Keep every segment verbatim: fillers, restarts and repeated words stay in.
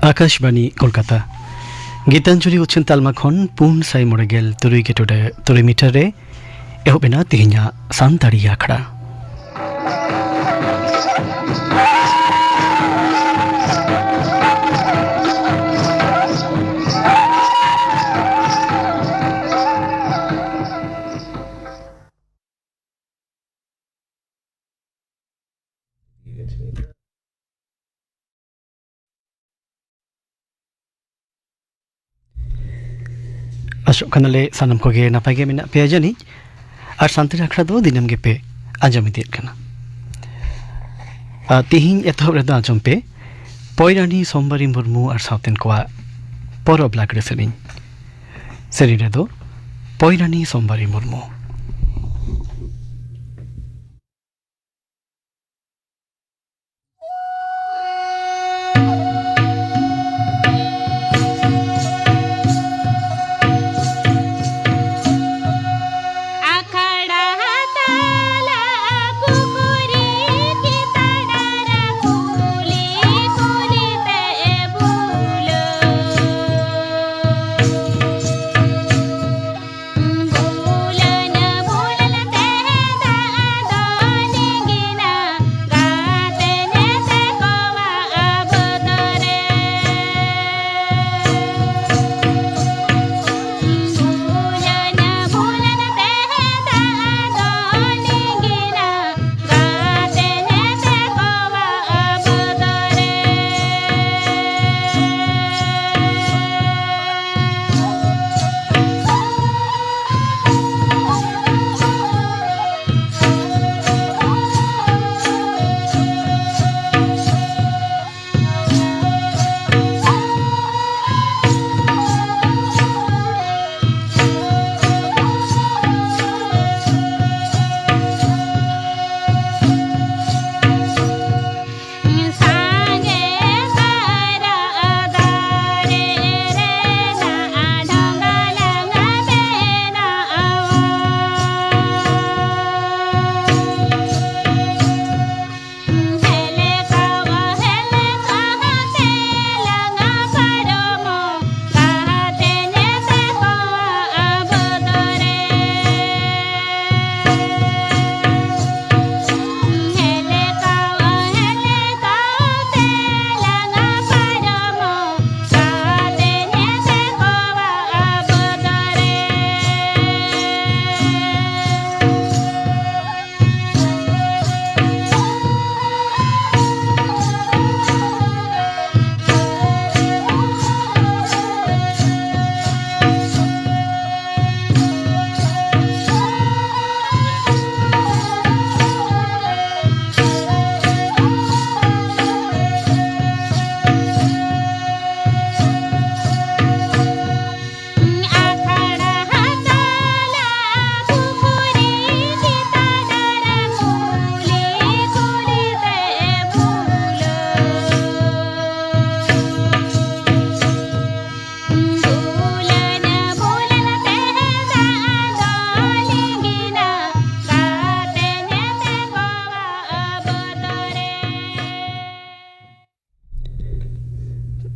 ᱟᱠᱟᱥᱵᱟᱱᱤ ᱠᱳᱞᱠᱟᱛᱟ᱾ ᱜᱤᱛᱟᱧᱡᱚᱞᱤ ᱩᱪᱷᱟᱹᱱ ᱛᱟᱞᱢᱟ ᱠᱷᱚᱱ ᱯᱩᱱ ᱥᱟᱭ ᱢᱚᱬᱮ ᱜᱮᱞ ᱛᱩᱨᱩᱭ ᱜᱮ ᱴᱩᱰᱟᱹ ᱛᱩᱨᱩᱭ ᱢᱤᱴᱟᱨ ᱨᱮ ᱮᱦᱚᱵ ᱮᱱᱟ ᱛᱮᱦᱮᱧᱟᱜ ᱥᱟᱱᱛᱟᱲᱤ ᱟᱠᱷᱲᱟ᱾ ᱟᱥᱚᱜ ᱠᱟᱱᱟᱞᱮ ᱥᱟᱱᱟᱢ ᱠᱚᱜᱮ ᱱᱟᱯᱟᱭ ᱜᱮ ᱢᱮᱱᱟᱜ ᱯᱮᱭᱟ ᱡᱟᱹᱱᱤᱡ, ᱟᱨ ᱥᱟᱱᱛᱟᱲᱤ ᱟᱠᱷᱲᱟ ᱫᱚ ᱫᱤᱱᱟᱹᱢ ᱜᱮᱯᱮ ᱟᱸᱡᱚᱢ ᱤᱫᱤᱭᱮᱫ ᱠᱟᱱᱟ᱾ ᱟᱨ ᱛᱤᱦᱤᱧ ᱮᱛᱚᱦᱚᱵ ᱨᱮᱫᱚ ᱟᱸᱡᱚᱢ ᱯᱮ ᱯᱚᱭᱨᱟᱱᱤ ᱥᱳᱢᱵᱟᱨᱤ ᱢᱩᱨᱢᱩ ᱟᱨ ᱥᱟᱶᱛᱮᱱ ᱠᱚᱣᱟᱜ ᱯᱚᱨᱚᱵᱽ ᱞᱟᱜᱽᱲᱮ ᱥᱮᱨᱮᱧ᱾ ᱥᱮᱨᱮᱧ ᱨᱮᱫᱚ ᱯᱚᱭᱨᱟᱱᱤ ᱥᱳᱢᱵᱟᱨᱤ ᱢᱩᱨᱢᱩ᱾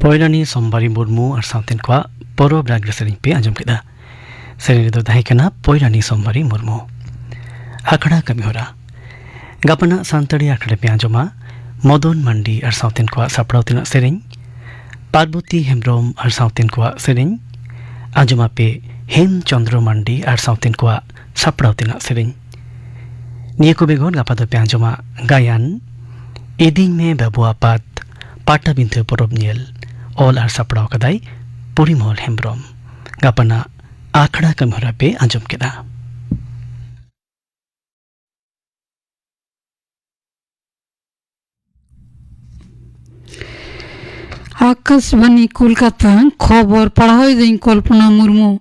ᱯᱚᱭᱞᱟᱱᱤ ᱥᱳᱢᱵᱟᱨᱤ ᱢᱩᱨᱢᱩ ᱟᱨ ᱥᱟᱶᱛᱮᱱ ᱠᱚᱣᱟᱜ ᱯᱚᱨᱚᱵᱽ ᱰᱟᱠᱨᱮ ᱥᱮᱨᱮᱧ ᱯᱮ ᱟᱸᱡᱚᱢ ᱠᱮᱫᱟ᱾ ᱥᱮᱨᱮᱧ ᱨᱮᱫᱚ ᱛᱟᱦᱮᱸ ᱠᱟᱱᱟ ᱯᱚᱭᱞᱟᱱᱤ ᱥᱳᱢᱵᱟᱨᱤ ᱢᱩᱨᱢᱩ᱾ ᱟᱠᱷᱲᱟ ᱠᱟᱹᱢᱤᱦᱚᱨᱟ᱾ ᱜᱟᱯᱟᱱᱟᱜ ᱥᱟᱱᱛᱟᱲᱤ ᱟᱠᱷᱲᱟ ᱯᱮ ᱟᱸᱡᱚᱢᱟ ᱢᱚᱫᱚᱱ ᱢᱟᱱᱰᱤ ᱟᱨ ᱥᱟᱶᱛᱮᱱ ᱠᱚᱣᱟᱜ ᱥᱟᱯᱲᱟᱣ ᱛᱮᱱᱟᱜ ᱥᱮᱨᱮᱧ, ᱯᱟᱨᱵᱚᱛᱤ ᱦᱮᱢᱵᱨᱚᱢ ᱟᱨ ᱥᱟᱶᱛᱮᱱ ᱠᱚᱣᱟᱜ ᱥᱮᱨᱮᱧ, ᱟᱸᱡᱚᱢᱟᱯᱮ ᱦᱮᱢ ᱪᱚᱸᱫᱽᱨᱚ ᱢᱟᱱᱰᱤ ᱟᱨ ᱥᱟᱶᱛᱮᱱ ᱠᱚᱣᱟᱜ ᱥᱟᱯᱲᱟᱣ ᱛᱮᱱᱟᱜ ᱥᱮᱨᱮᱧ᱾ ᱱᱤᱭᱟᱹ ᱠᱚ ᱵᱮᱜᱚᱨ ᱜᱟᱯᱟ ᱫᱚᱯᱮ ᱟᱸᱡᱚᱢᱟ ᱜᱟᱭᱟᱱ, ᱤᱫᱤᱧ ᱢᱮ ᱵᱟᱹᱵᱩ ᱟᱯᱟᱛ, ᱯᱟᱴᱟᱵᱤᱸᱫᱷᱟᱹ ᱯᱚᱨᱚᱵᱽ ᱧᱮᱞ᱾ ᱚᱞ ᱟᱨ ᱥᱟᱯᱲᱟᱣ ᱠᱟᱫᱟᱭ ᱯᱚᱨᱤᱢᱚᱞ ᱦᱮᱢᱵᱨᱚᱢ᱾ ᱜᱟᱯᱟᱱᱟᱜ ᱟᱠᱷᱲᱟ ᱠᱟᱹᱢᱤᱦᱚᱨᱟ ᱯᱮ ᱟᱸᱡᱚᱢ ᱠᱮᱫᱟ᱾ ᱟᱠᱟᱥᱵᱟᱱᱤ ᱠᱳᱞᱠᱟᱛᱟ, ᱠᱷᱚᱵᱚᱨ ᱯᱟᱲᱦᱟᱣ ᱮᱫᱟᱹᱧ ᱠᱚᱞᱯᱚᱱᱟ ᱢᱩᱨᱢᱩ᱾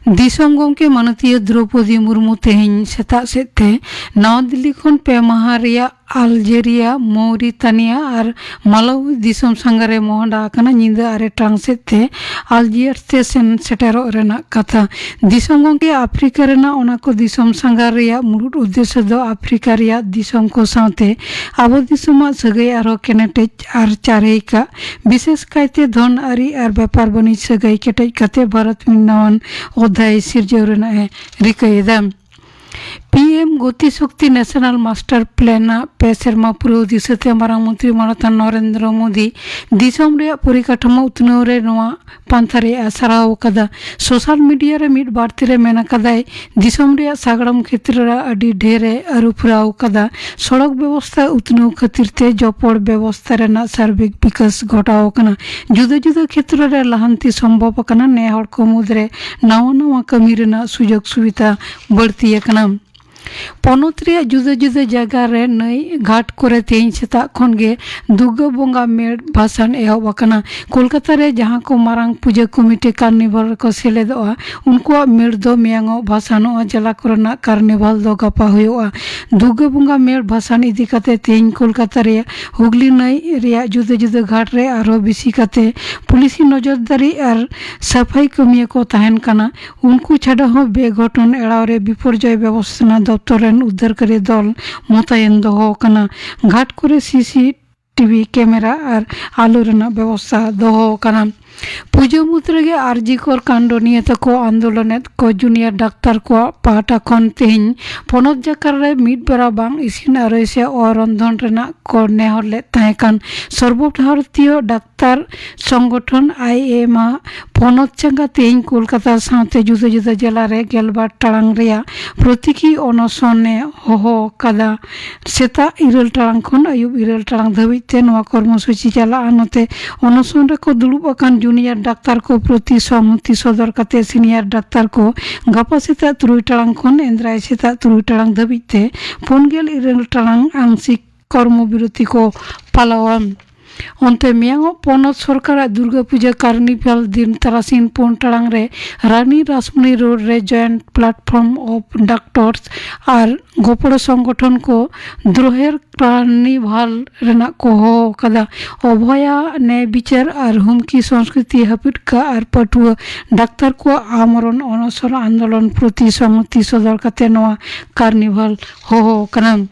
ᱫᱤᱥᱚᱢ ᱜᱚᱢᱠᱮ ᱢᱟᱱᱚᱛᱤᱭᱟᱹ ᱫᱨᱚᱣᱯᱚᱫᱤ ᱢᱩᱨᱢᱩ ᱛᱮᱦᱮᱧ ᱥᱮᱛᱟᱜ ᱥᱮᱫ ᱛᱮ ᱱᱟᱣᱟ ᱫᱤᱞᱞᱤ ᱠᱷᱚᱱ ᱯᱮ ᱢᱟᱦᱟ ᱨᱮᱭᱟᱜ ᱟᱞᱡᱮᱨᱤᱭᱟ, ᱢᱚᱣᱨᱤᱛᱟᱱᱤᱭᱟ ᱟᱨ ᱢᱟᱞᱟᱣᱤ ᱫᱤᱥᱚᱢ ᱥᱟᱸᱜᱷᱟᱨᱮ ᱢᱚᱦᱰᱟ ᱟᱠᱟᱱᱟ᱾ ᱧᱤᱫᱟᱹ ᱟᱨᱮ ᱴᱟᱲᱟᱝ ᱥᱮᱫ ᱛᱮ ᱟᱞᱡᱤᱭᱟᱨᱥ ᱛᱮ ᱥᱮᱱ ᱥᱮᱴᱮᱨᱚᱜ ᱨᱮᱱᱟᱜ ᱠᱟᱛᱷᱟ᱾ ᱫᱤᱥᱚᱢ ᱜᱚᱢᱠᱮ ᱟᱯᱷᱨᱤᱠᱟ ᱨᱮᱱᱟᱜ ᱚᱱᱟ ᱠᱚ ᱫᱤᱥᱚᱢ ᱥᱟᱸᱜᱷᱟᱨ ᱨᱮᱭᱟᱜ ᱢᱩᱲᱩᱫ ᱩᱫᱽᱫᱮᱥᱥᱚ ᱫᱚ ᱟᱯᱷᱨᱤᱠᱟ ᱨᱮᱭᱟᱜ ᱫᱤᱥᱚᱢ ᱠᱚ ᱥᱟᱶᱛᱮ ᱟᱵᱚ ᱫᱤᱥᱚᱢᱟᱜ ᱥᱟᱹᱜᱟᱹᱭ ᱟᱨᱦᱚᱸ ᱠᱮᱱᱮᱴᱮᱡ ᱟᱨ ᱪᱟᱨᱦᱤ ᱠᱟᱜ, ᱵᱤᱥᱮᱥ ᱠᱟᱭᱛᱮ ᱫᱷᱚᱱ ᱟᱹᱨᱤ ᱟᱨ ᱵᱮᱯᱟᱨ ᱵᱟᱹᱱᱤᱡᱽ ᱥᱟᱹᱜᱟᱹᱭ ᱠᱮᱴᱮᱡ ᱠᱟᱛᱮ ᱵᱷᱟᱨᱚᱛ ᱢᱤᱫ ᱱᱟᱣᱟᱱ ᱚᱫᱷᱭᱟᱭ ᱥᱤᱨᱡᱟᱹᱣ ᱨᱮᱱᱟᱜ ᱮ ᱨᱤᱠᱟᱹᱭᱮᱫᱟ᱾ ᱯᱤ ᱮᱢ ᱜᱚᱛᱤ ᱥᱚᱠᱛᱤ ᱱᱮᱥᱚᱱᱟᱞ ᱢᱟᱥᱴᱟᱨ ᱯᱞᱮᱱ ᱟᱜ ᱯᱮ ᱥᱮᱨᱢᱟ ᱯᱩᱨᱟᱹᱣ ᱫᱤᱥᱟᱹᱛᱮ ᱢᱟᱨᱟᱝ ᱢᱚᱱᱛᱨᱤ ᱢᱟᱱᱚᱛᱟᱱ ᱱᱚᱨᱮᱱᱫᱨᱚ ᱢᱳᱫᱤ ᱫᱤᱥᱚᱢ ᱨᱮᱭᱟᱜ ᱯᱚᱨᱤᱠᱟᱴᱷᱟᱢᱳ ᱩᱛᱱᱟᱹᱣ ᱨᱮ ᱱᱚᱣᱟ ᱯᱟᱱᱛᱷᱟ ᱨᱮᱭᱟᱜ ᱮ ᱥᱟᱨᱦᱟᱣ ᱟᱠᱟᱫᱟ᱾ ᱥᱳᱥᱟᱞ ᱢᱤᱰᱤᱭᱟ ᱨᱮ ᱢᱤᱫ ᱵᱟᱹᱲᱛᱤ ᱨᱮ ᱢᱮᱱ ᱟᱠᱟᱫᱟᱭ, ᱫᱤᱥᱚᱢ ᱨᱮᱭᱟᱜ ᱥᱟᱜᱟᱲᱚᱢ ᱠᱷᱮᱛᱨᱮ ᱨᱮ ᱟᱹᱰᱤ ᱰᱷᱮᱨ ᱮ ᱟᱹᱨᱩ ᱯᱷᱮᱨᱟᱣ ᱟᱠᱟᱫᱟ᱾ ᱥᱚᱲᱚᱠ ᱵᱮᱵᱚᱥᱛᱷᱟ ᱩᱛᱱᱟᱹᱣ ᱠᱷᱟᱹᱛᱤᱨ ᱛᱮ ᱡᱚᱯᱚᱲ ᱵᱮᱵᱚᱥᱛᱷᱟ ᱨᱮᱱᱟᱜ ᱥᱟᱨᱵᱤᱠ ᱵᱤᱠᱟᱥ ᱜᱷᱚᱴᱟᱣ ᱟᱠᱟᱱᱟ᱾ ᱡᱩᱫᱟᱹ ᱡᱩᱫᱟᱹ ᱠᱷᱮᱛᱨᱚ ᱨᱮ ᱞᱟᱦᱟᱱᱛᱤ ᱥᱚᱢᱵᱷᱚᱵ ᱟᱠᱟᱱᱟ᱾ ᱱᱮ ᱦᱚᱲ ᱠᱚ ᱢᱩᱫᱽᱨᱮ ᱱᱟᱣᱟ ᱱᱟᱣᱟ ᱠᱟᱹᱢᱤ ᱨᱮᱱᱟᱜ ᱥᱩᱡᱳᱜᱽ ᱥᱩᱵᱤᱫᱷᱟ ᱵᱟᱹᱲᱛᱤ ᱟᱠᱟᱱᱟ᱾ ᱯᱚᱱᱚᱛ ᱨᱮᱭᱟᱜ ᱡᱩᱫᱟᱹ ᱡᱩᱫᱟᱹ ᱡᱟᱭᱜᱟ ᱨᱮ ᱱᱟᱹᱭ ᱜᱷᱟᱴ ᱠᱚᱨᱮ ᱛᱮᱦᱮᱧ ᱥᱮᱛᱟᱜ ᱠᱷᱚᱱ ᱜᱮ ᱫᱩᱨᱜᱟᱹ ᱵᱚᱸᱜᱟ ᱢᱮᱲ ᱵᱷᱟᱥᱟᱱ ᱮᱦᱚᱵ ᱟᱠᱟᱱᱟ᱾ ᱠᱳᱞᱠᱟᱛᱟ ᱨᱮ ᱡᱟᱦᱟᱸ ᱠᱚ ᱢᱟᱨᱟᱝ ᱯᱩᱡᱟᱹ ᱠᱚᱢᱤᱴᱤ ᱠᱟᱨᱱᱤᱵᱷᱟᱞ ᱨᱮᱠᱚ ᱥᱮᱞᱮᱫᱚᱜᱼᱟ, ᱩᱱᱠᱩᱣᱟᱜ ᱢᱮᱲ ᱫᱚ ᱢᱮᱭᱟᱝᱚᱜ ᱵᱷᱟᱥᱟᱱᱚᱜᱼᱟ᱾ ᱡᱮᱞᱟ ᱠᱚᱨᱮᱱᱟᱜ ᱠᱟᱨᱱᱤᱵᱷᱟᱞ ᱫᱚ ᱜᱟᱯᱟ ᱦᱩᱭᱩᱜᱼᱟ᱾ ᱫᱩᱨᱜᱟᱹ ᱵᱚᱸᱜᱟ ᱢᱮᱲ ᱵᱷᱟᱥᱟᱱ ᱤᱫᱤ ᱠᱟᱛᱮ ᱛᱮᱦᱮᱧ ᱠᱳᱞᱠᱟᱛᱟ ᱨᱮᱭᱟᱜ ᱦᱩᱜᱽᱞᱤ ᱱᱟᱹᱭ ᱨᱮᱭᱟᱜ ᱡᱩᱫᱟᱹ ᱡᱩᱫᱟᱹ ᱜᱷᱟᱴ ᱨᱮ ᱟᱨᱦᱚᱸ ᱵᱮᱥᱤ ᱠᱟᱛᱮ ᱯᱩᱞᱤᱥᱤ ᱱᱚᱡᱚᱨᱫᱟᱨᱤ ᱟᱨ ᱥᱟᱯᱷᱟᱭ ᱠᱟᱹᱢᱤᱭᱟᱹ ᱠᱚ ᱛᱟᱦᱮᱱ ᱠᱟᱱᱟ᱾ ᱩᱱᱠᱩ ᱪᱷᱟᱰᱟ ᱦᱚᱸ ᱵᱮᱜᱷᱚᱴᱚᱱ ᱮᱲᱟᱣ ᱨᱮ ᱵᱤᱯᱚᱨᱡᱚᱭ ᱵᱮᱵᱚᱥᱛᱷᱟᱯᱚᱱᱟ ᱫᱚᱯᱛᱚᱨ ᱨᱮᱱ ᱩᱫᱽᱫᱷᱟᱨᱠᱟᱨᱤ ᱫᱚᱞ ᱢᱚᱛᱟᱭᱮᱱ ᱫᱚᱦᱚ ᱟᱠᱟᱱᱟ᱾ ᱜᱷᱟᱴ ᱠᱚᱨᱮ ᱥᱤ ᱥᱤ ᱴᱤᱵᱷᱤ ᱠᱮᱢᱮᱨᱟ ᱟᱨ ᱟᱞᱚ ᱨᱮᱱᱟᱜ ᱵᱮᱵᱚᱥᱛᱷᱟ ᱫᱚᱦᱚ ᱟᱠᱟᱱᱟ᱾ ᱯᱩᱡᱟᱹ ᱢᱩᱫᱽ ᱨᱮᱜᱮ ᱟᱨᱡᱤ ᱠᱚᱨ ᱠᱟᱱᱰ ᱱᱤᱭᱮ ᱛᱮᱠᱚ ᱟᱱᱫᱳᱞᱚᱱᱮᱫ ᱠᱚ ᱡᱩᱱᱤᱭᱟᱨ ᱰᱟᱠᱛᱟᱨ ᱠᱚᱣᱟᱜ ᱯᱟᱦᱴᱟ ᱠᱷᱚᱱ ᱛᱮᱦᱮᱧ ᱯᱚᱱᱚᱛ ᱡᱟᱠᱟᱛ ᱨᱮ ᱢᱤᱫ ᱵᱮᱲᱟ ᱵᱟᱝ ᱤᱥᱤᱱ ᱟᱨ ᱥᱮ ᱚᱨᱚᱱᱫᱷᱚᱱ ᱨᱮᱱᱟᱜ ᱠᱚ ᱱᱮᱦᱚᱨ ᱞᱮᱫ ᱛᱟᱦᱮᱸ ᱠᱟᱱ᱾ ᱥᱚᱨᱵᱚ ᱵᱷᱟᱨᱚᱛᱤᱭᱚ ᱰᱟᱠᱛᱟᱨ ᱥᱚᱝᱜᱚᱴᱷᱚᱱ ᱟᱭ ᱮᱢ ᱟ ᱯᱚᱱᱚᱛ ᱪᱟᱸᱜᱟ ᱛᱮᱦᱮᱧ ᱠᱳᱞᱠᱟᱛᱟ ᱥᱟᱶᱛᱮ ᱡᱩᱫᱟᱹ ᱡᱩᱫᱟᱹ ᱡᱮᱞᱟ ᱨᱮ ᱜᱮᱞᱵᱟᱨ ᱴᱟᱲᱟᱝ ᱨᱮᱭᱟᱜ ᱯᱨᱚᱛᱤᱠᱤ ᱚᱱᱚᱥᱚᱱᱮ ᱦᱚᱦᱚ ᱟᱠᱟᱫᱟ᱾ ᱥᱮᱛᱟᱜ ᱤᱨᱟᱹᱞ ᱴᱟᱲᱟᱝ ᱠᱷᱚᱱ ᱟᱹᱭᱩᱵ ᱤᱨᱟᱹᱞ ᱴᱟᱲᱟᱝ ᱫᱷᱟᱹᱵᱤᱡ ᱛᱮ ᱱᱚᱣᱟ ᱠᱚᱨᱢᱚᱥᱩᱪᱤ ᱪᱟᱞᱟᱜᱼᱟ᱾ ᱱᱚᱛᱮ ᱚᱱᱚᱥᱚᱱ ᱨᱮᱠᱚ ᱫᱩᱲᱩᱵ ᱟᱠᱟᱱ ᱡᱩᱱᱤᱭᱟᱨ ᱰᱟᱠᱛᱟᱨ ᱠᱚ ᱯᱨᱚᱛᱤ ᱥᱚᱦᱢᱚᱛᱤ ᱥᱚᱫᱚᱨ ᱠᱟᱛᱮ ᱥᱤᱱᱤᱭᱟᱨ ᱰᱟᱠᱛᱟᱨ ᱠᱚ ᱜᱟᱯᱟ ᱥᱮᱛᱟᱜ ᱛᱩᱨᱩᱭ ᱴᱟᱲᱟᱝ ᱠᱷᱚᱱ ᱮᱱᱫᱨᱟᱭ ᱥᱮᱛᱟᱜ ᱛᱩᱨᱩᱭ ᱴᱟᱲᱟᱝ ᱫᱷᱟᱹᱵᱤᱡ ᱛᱮ ᱯᱩᱱ ᱜᱮᱞ ᱤᱨᱟᱹᱞ ᱴᱟᱲᱟᱝ ᱟᱝᱥᱤᱠ ᱠᱚᱨᱢᱚ ᱵᱤᱨᱚᱛᱤ ᱠᱚ ᱯᱟᱞᱟᱣᱟ᱾ ᱚᱱᱛᱮ ᱢᱮᱭᱟᱝᱚᱜ ᱯᱚᱱᱚᱛ ᱥᱚᱨᱠᱟᱨᱟᱜ ᱫᱩᱨᱜᱟᱹ ᱯᱩᱡᱟᱹ ᱠᱟᱨᱱᱤᱵᱷᱟᱞ ᱫᱤᱱ ᱛᱟᱨᱟᱥᱤᱧ ᱯᱩᱱ ᱴᱟᱲᱟᱝ ᱨᱮ ᱨᱟᱱᱤ ᱨᱟᱥᱢᱚᱱᱤ ᱨᱳᱰ ᱨᱮ ᱡᱚᱭᱮᱱᱴ ᱯᱞᱟᱴᱯᱷᱚᱨᱢ ᱚᱯᱷ ᱰᱟᱠᱴᱚᱨᱥ ᱟᱨ ᱜᱚᱯᱚᱲᱚ ᱥᱚᱝᱜᱚᱴᱷᱚᱱ ᱠᱚ ᱫᱨᱳᱦᱮᱨ ᱠᱟᱨᱱᱤᱵᱷᱟᱞ ᱨᱮᱱᱟᱜ ᱠᱚ ᱦᱚᱦᱚ ᱟᱠᱟᱫᱟ᱾ ᱚᱵᱷᱚᱭᱟ ᱱᱮ ᱵᱤᱪᱟᱹᱨ ᱟᱨ ᱦᱩᱢᱠᱤ ᱥᱚᱝᱥᱠᱨᱤᱛᱤ ᱦᱟᱹᱯᱤᱫ ᱠᱟᱜ ᱟᱨ ᱯᱟᱹᱴᱷᱩᱣᱟᱹ ᱰᱟᱠᱛᱟᱨ ᱠᱚᱣᱟᱜ ᱟᱢᱚᱨᱚᱱ ᱚᱱᱚᱥᱚᱱ ᱟᱱᱫᱳᱞᱚᱱ ᱯᱨᱚᱛᱤ ᱥᱚᱦᱢᱚᱛᱤ ᱥᱚᱫᱚᱨ ᱠᱟᱛᱮ ᱱᱚᱣᱟ ᱠᱟᱨᱱᱤᱵᱷᱟᱞ ᱦᱚᱦᱚ ᱟᱠᱟᱱᱟ᱾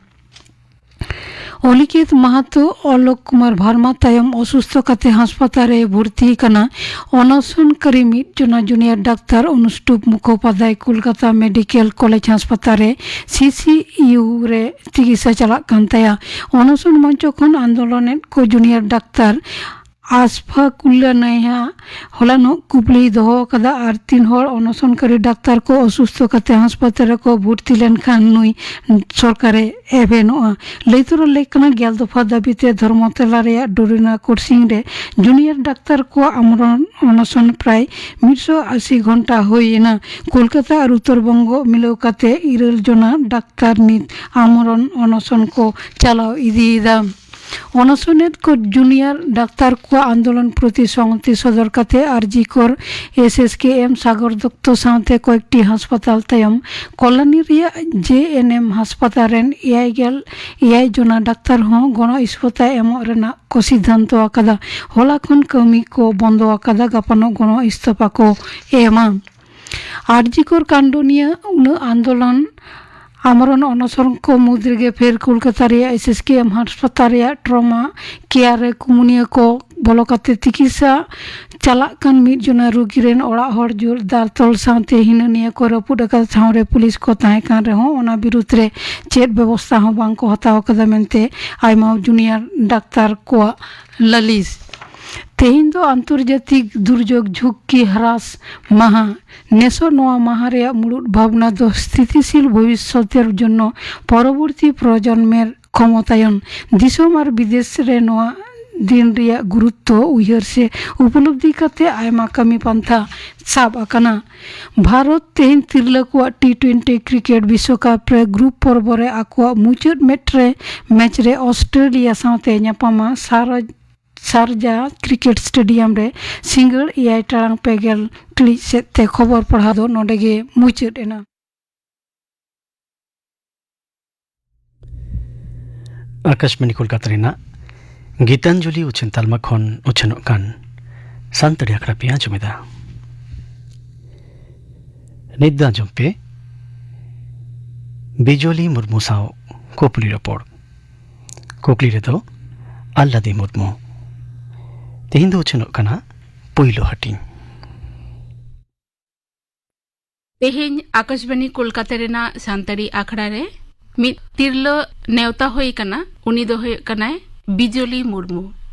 ᱚᱱᱤᱠᱮᱛ ᱢᱟᱦᱟᱛᱚ ᱚᱞᱚᱠ ᱠᱩᱢᱟᱨ ᱵᱷᱟᱨᱢᱟ ᱛᱟᱭᱚᱢ ᱚᱥᱩᱥᱛᱷᱚ ᱠᱟᱛᱮ ᱦᱟᱥᱯᱟᱛᱟᱞ ᱨᱮ ᱵᱷᱚᱨᱛᱤ ᱠᱟᱱᱟ᱾ ᱚᱱᱚᱥᱚᱱᱠᱟᱨᱤ ᱢᱤᱫ ᱡᱚᱱᱟ junior doctor Anustup Mukhopadhyay Kolkata medical college hospital ᱨᱮ ᱥᱤ ᱥᱤ ᱤᱭᱩ ᱨᱮ ᱪᱤᱠᱤᱛᱥᱟ ᱪᱟᱞᱟᱜ ᱠᱟᱱ ᱛᱟᱭᱟ᱾ ᱚᱱᱚᱥᱚᱱ ᱢᱚᱧᱪᱚ ᱠᱷᱚᱱ ᱟᱱᱫᱳᱞᱚᱱᱮᱫ ᱠᱚ ᱡᱩᱱᱤᱭᱟᱨ ᱰᱟᱠᱛᱟᱨ ᱟᱥᱯᱷᱟᱠᱩᱞᱞᱟ ᱱᱟᱭᱦᱟ ᱦᱚᱞᱟᱱᱚᱜ ᱠᱩᱠᱞᱤᱭ ᱫᱚᱦᱚ ᱟᱠᱟᱫᱟ ᱟᱨ ᱛᱤᱱ ᱦᱚᱲ ᱚᱱᱚᱥᱚᱱᱠᱟᱨᱤ ᱰᱟᱠᱛᱟᱨ ᱠᱚ ᱚᱥᱩᱥᱛᱷᱚ ᱠᱟᱛᱮ ᱦᱟᱥᱯᱟᱛᱟᱞ ᱨᱮᱠᱚ ᱵᱷᱚᱨᱛᱤ ᱞᱮᱱᱠᱷᱟᱱ ᱱᱩᱭ ᱥᱚᱨᱠᱟᱨᱮ ᱮᱵᱷᱮᱱᱚᱜᱼᱟ᱾ ᱞᱟᱹᱭ ᱛᱚᱨᱟ ᱞᱮᱠ ᱠᱟᱱᱟ, ᱜᱮᱞ ᱫᱚᱯᱷᱟ ᱫᱟᱹᱵᱤᱛᱮ ᱫᱷᱚᱨᱢᱚᱛᱚᱞᱟ ᱨᱮᱭᱟᱜ ᱰᱳᱨᱤᱱᱟ ᱠᱳᱨᱥᱤᱝ ᱨᱮ ᱡᱩᱱᱤᱭᱟᱨ ᱰᱟᱠᱛᱟᱨ ᱠᱚᱣᱟᱜ ᱟᱢᱨᱚᱱ ᱚᱱᱚᱥᱚᱱ ᱯᱨᱟᱭ ᱢᱤᱫ ᱥᱚ ᱟᱥᱤ ᱜᱷᱚᱱᱴᱟ ᱦᱩᱭ ᱮᱱᱟ᱾ ᱠᱳᱞᱠᱟᱛᱟ ᱟᱨ ᱩᱛᱛᱚᱨ ᱵᱚᱝᱜᱚ ᱢᱤᱞᱟᱹᱣ ᱠᱟᱛᱮ ᱤᱨᱟᱹᱞ ᱡᱚᱱᱟ ᱰᱟᱠᱛᱟᱨ ᱱᱤᱛ ᱟᱢᱨᱚᱱ ᱚᱱᱚᱥᱚᱱ ᱠᱚ ᱪᱟᱞᱟᱣ ᱤᱫᱤᱭᱮᱫᱟ᱾ ᱚᱱᱚᱥᱚᱱᱮᱫ ᱠᱚ ᱡᱩᱱᱤᱭᱟᱨ ᱰᱟᱠᱛᱟᱨ ᱠᱚᱣᱟᱜ ᱟᱱᱫᱳᱞᱚᱱ ᱯᱨᱚᱛᱤ ᱥᱚᱦᱢᱚᱛᱤ ᱥᱚᱫᱚᱨ ᱠᱟᱛᱮ ᱟᱨᱡᱤ ᱠᱚᱨ ᱮᱥ ᱮᱥ ᱠᱮ ᱮᱢ ᱥᱟᱜᱚᱨ ᱫᱚᱛᱛᱚ ᱥᱟᱶᱛᱮ ᱠᱚᱭᱮᱠᱴᱤ ᱦᱟᱥᱯᱟᱛᱟᱞ ᱛᱟᱭᱚᱢ ᱠᱚᱞᱟᱱᱤ ᱨᱮᱭᱟᱜ ᱡᱮ ᱮᱱ ᱮᱢ ᱦᱟᱥᱯᱟᱛᱟᱞ ᱨᱮᱱ ᱮᱭᱟᱭ ᱜᱮᱞ ᱮᱭᱟᱭ ᱡᱚᱱᱟ ᱰᱟᱠᱛᱟᱨ ᱦᱚᱸ ᱜᱚᱲᱚ ᱤᱥᱛᱚᱯᱷᱟ ᱮᱢᱚᱜ ᱨᱮᱱᱟᱜ ᱠᱚ ᱥᱤᱫᱷᱟᱱᱛᱚ ᱟᱠᱟᱫᱟ᱾ ᱦᱚᱞᱟ ᱠᱷᱚᱱ ᱠᱟᱹᱢᱤ ᱠᱚ ᱵᱚᱱᱫᱚ ᱟᱠᱟᱫᱟ, ᱜᱟᱯᱟᱱᱚᱜ ᱜᱚᱲᱚ ᱤᱥᱛᱚᱯᱷᱟ ᱠᱚ ᱮᱢᱟ᱾ ᱟᱨᱡᱤ ᱠᱚᱨ ᱠᱟᱱᱰ ᱱᱤᱭᱟᱹ ᱩᱱᱟᱹᱜ ᱟᱱᱫᱳᱞᱚᱱ ᱟᱢᱨᱚᱱ ᱚᱱᱚᱥᱚᱨ ᱠᱚ ᱢᱩᱫᱽ ᱨᱮᱜᱮ ᱯᱷᱮᱨ ᱠᱳᱞᱠᱟᱛᱟ ᱨᱮᱭᱟᱜ ᱮᱥ ᱮᱥ ᱠᱮ ᱮᱢ ᱦᱟᱥᱯᱟᱛᱟᱞ ᱨᱮᱭᱟᱜ ᱴᱨᱚᱢᱟ ᱠᱮᱭᱟᱨ ᱨᱮ ᱠᱩᱢᱩᱱᱤᱭᱟᱹ ᱠᱚ ᱵᱚᱞᱚ ᱠᱟᱛᱮ ᱛᱤᱠᱤᱥᱟ ᱪᱟᱞᱟᱜ ᱠᱟᱱ ᱢᱤᱫ ᱡᱚᱱᱟ ᱨᱩᱜᱤ ᱨᱮᱱ ᱚᱲᱟᱜ ᱦᱚᱲ ᱡᱳᱨᱫᱟᱨ ᱛᱚᱞ ᱥᱟᱶᱛᱮ ᱦᱤᱱᱟᱹ ᱱᱤᱭᱟᱹ ᱠᱚ ᱨᱟᱹᱯᱩᱫ ᱟᱠᱟᱫ ᱴᱷᱟᱶ ᱨᱮ ᱯᱩᱞᱤᱥ ᱠᱚ ᱛᱟᱦᱮᱸ ᱠᱟᱱ ᱨᱮᱦᱚᱸ ᱚᱱᱟ ᱵᱤᱨᱩᱫᱽ ᱨᱮ ᱪᱮᱫ ᱵᱮᱵᱚᱥᱛᱷᱟ ᱦᱚᱸ ᱵᱟᱝ ᱠᱚ ᱦᱟᱛᱟᱣ ᱟᱠᱟᱫᱟ ᱢᱮᱱᱛᱮ ᱟᱭᱢᱟ ᱡᱩᱱᱤᱭᱟᱨ ᱰᱟᱠᱛᱟᱨ ᱠᱚᱣᱟᱜ ᱞᱟᱹᱞᱤᱥ᱾ ᱛᱮᱦᱮᱧ ᱫᱚ ᱟᱱᱛᱚᱨᱡᱟᱛᱤᱠ ᱫᱩᱨᱡᱳᱜᱽ ᱡᱷᱩᱸᱠᱤ ᱦᱨᱟᱥ ᱢᱟᱦᱟ᱾ ᱱᱮᱥᱚᱜ ᱱᱚᱣᱟ ᱢᱟᱦᱟ ᱨᱮᱭᱟᱜ ᱢᱩᱲᱩᱫ ᱵᱷᱟᱵᱽᱱᱟ ᱫᱚ ᱥᱛᱷᱤᱛᱤᱥᱤᱞ ᱵᱷᱚᱵᱤᱥᱥᱚᱛᱮᱨ ᱡᱚᱱᱱᱚ ᱯᱚᱨᱚᱵᱚᱨᱛᱤ ᱯᱨᱚᱡᱚᱱᱢᱮᱨ ᱠᱷᱚᱢᱚᱛᱟᱭᱚᱱ᱾ ᱫᱤᱥᱚᱢ ᱟᱨ ᱵᱤᱫᱮᱥ ᱨᱮ ᱱᱚᱣᱟ ᱫᱤᱱ ᱨᱮᱭᱟᱜ ᱜᱩᱨᱩᱛᱛᱚ ᱩᱭᱦᱟᱹᱨ ᱥᱮ ᱩᱯᱚᱞᱚᱵᱽᱫᱷᱤ ᱠᱟᱛᱮ ᱟᱭᱢᱟ ᱠᱟᱹᱢᱤ ᱯᱟᱱᱛᱷᱟ ᱥᱟᱵ ᱟᱠᱟᱱᱟ᱾ ᱵᱷᱟᱨᱚᱛ ᱛᱮᱦᱮᱧ ᱛᱤᱨᱞᱟᱹ ᱠᱚᱣᱟᱜ ᱴᱤ ᱴᱩᱭᱮᱱᱴᱤ ᱠᱨᱤᱠᱮᱴ ᱵᱤᱥᱣᱚᱠᱟᱯ ᱨᱮ ᱜᱨᱩᱯ ᱯᱚᱨᱵᱚ ᱨᱮ ᱟᱠᱚᱣᱟᱜ ᱢᱩᱪᱟᱹᱫ ᱢᱮᱪ ᱨᱮ, ᱢᱮᱪ ᱨᱮ ᱚᱥᱴᱨᱮᱞᱤᱭᱟ ᱥᱟᱶᱛᱮ ᱧᱟᱯᱟᱢᱟ᱾ ᱥᱟᱨ-, ᱥᱟᱨᱡᱟ ᱠᱨᱤᱠᱮᱴ ᱥᱴᱮᱰᱤᱭᱟᱢ ᱨᱮ ᱥᱤᱸᱜᱟᱹᱲ ᱮᱭᱟᱭ ᱴᱟᱲᱟᱝ ᱯᱮ ᱜᱮᱞ ᱴᱤᱲᱤᱡ ᱥᱮᱫ ᱛᱮ᱾ ᱠᱷᱚᱵᱚᱨ ᱯᱟᱲᱦᱟᱣ ᱫᱚ ᱱᱚᱰᱮ ᱜᱮ ᱢᱩᱪᱟᱹᱫ ᱮᱱᱟ᱾ ᱟᱠᱟᱥᱵᱟᱬᱤ ᱠᱳᱞᱠᱟᱛᱟ ᱨᱮᱱᱟᱜ ᱜᱤᱛᱟᱧᱡᱚᱞᱤ ᱩᱪᱷᱟᱹᱱ ᱛᱟᱞᱢᱟ ᱠᱷᱚᱱ ᱩᱪᱷᱟᱹᱱᱚᱜ ᱠᱟᱱ ᱥᱟᱱᱛᱟᱲᱤ ᱟᱠᱷᱲᱟ ᱯᱮ ᱟᱸᱡᱚᱢᱮᱫᱟ᱾ ᱱᱤᱛ ᱫᱚ ᱟᱸᱡᱚᱢ ᱯᱮ ᱵᱤᱡᱚᱞᱤ ᱢᱩᱨᱢᱩ ᱥᱟᱶ ᱠᱩᱠᱞᱤ ᱨᱚᱯᱚᱲ᱾ ᱠᱩᱠᱞᱤ ᱨᱮᱫᱚ ᱟᱞᱞᱟᱫᱤ ᱢᱩᱨᱢᱩ᱾ ᱛᱮᱦᱮᱧ ᱫᱚ ᱩᱪᱷᱟᱹᱱᱚᱜ ᱠᱟᱱᱟ ᱯᱩᱭᱞᱩ ᱦᱟᱹᱴᱤᱧ᱾ ᱛᱮᱦᱮᱧ ᱟᱠᱟᱥᱵᱟᱬᱤ ᱠᱳᱞᱠᱟᱛᱟ ᱨᱮᱱᱟᱜ ᱥᱟᱱᱛᱟᱲᱤ ᱟᱠᱷᱲᱟ ᱨᱮ ᱢᱤᱫ ᱛᱤᱨᱞᱟᱹ ᱱᱮᱣᱛᱟ ᱦᱩᱭ ᱟᱠᱟᱱᱟ᱾ ᱩᱱᱤ ᱫᱚ ᱦᱩᱭᱩᱜ ᱠᱟᱱᱟᱭ ᱵᱤᱡᱚᱞᱤ ᱢᱩᱨᱢᱩ᱾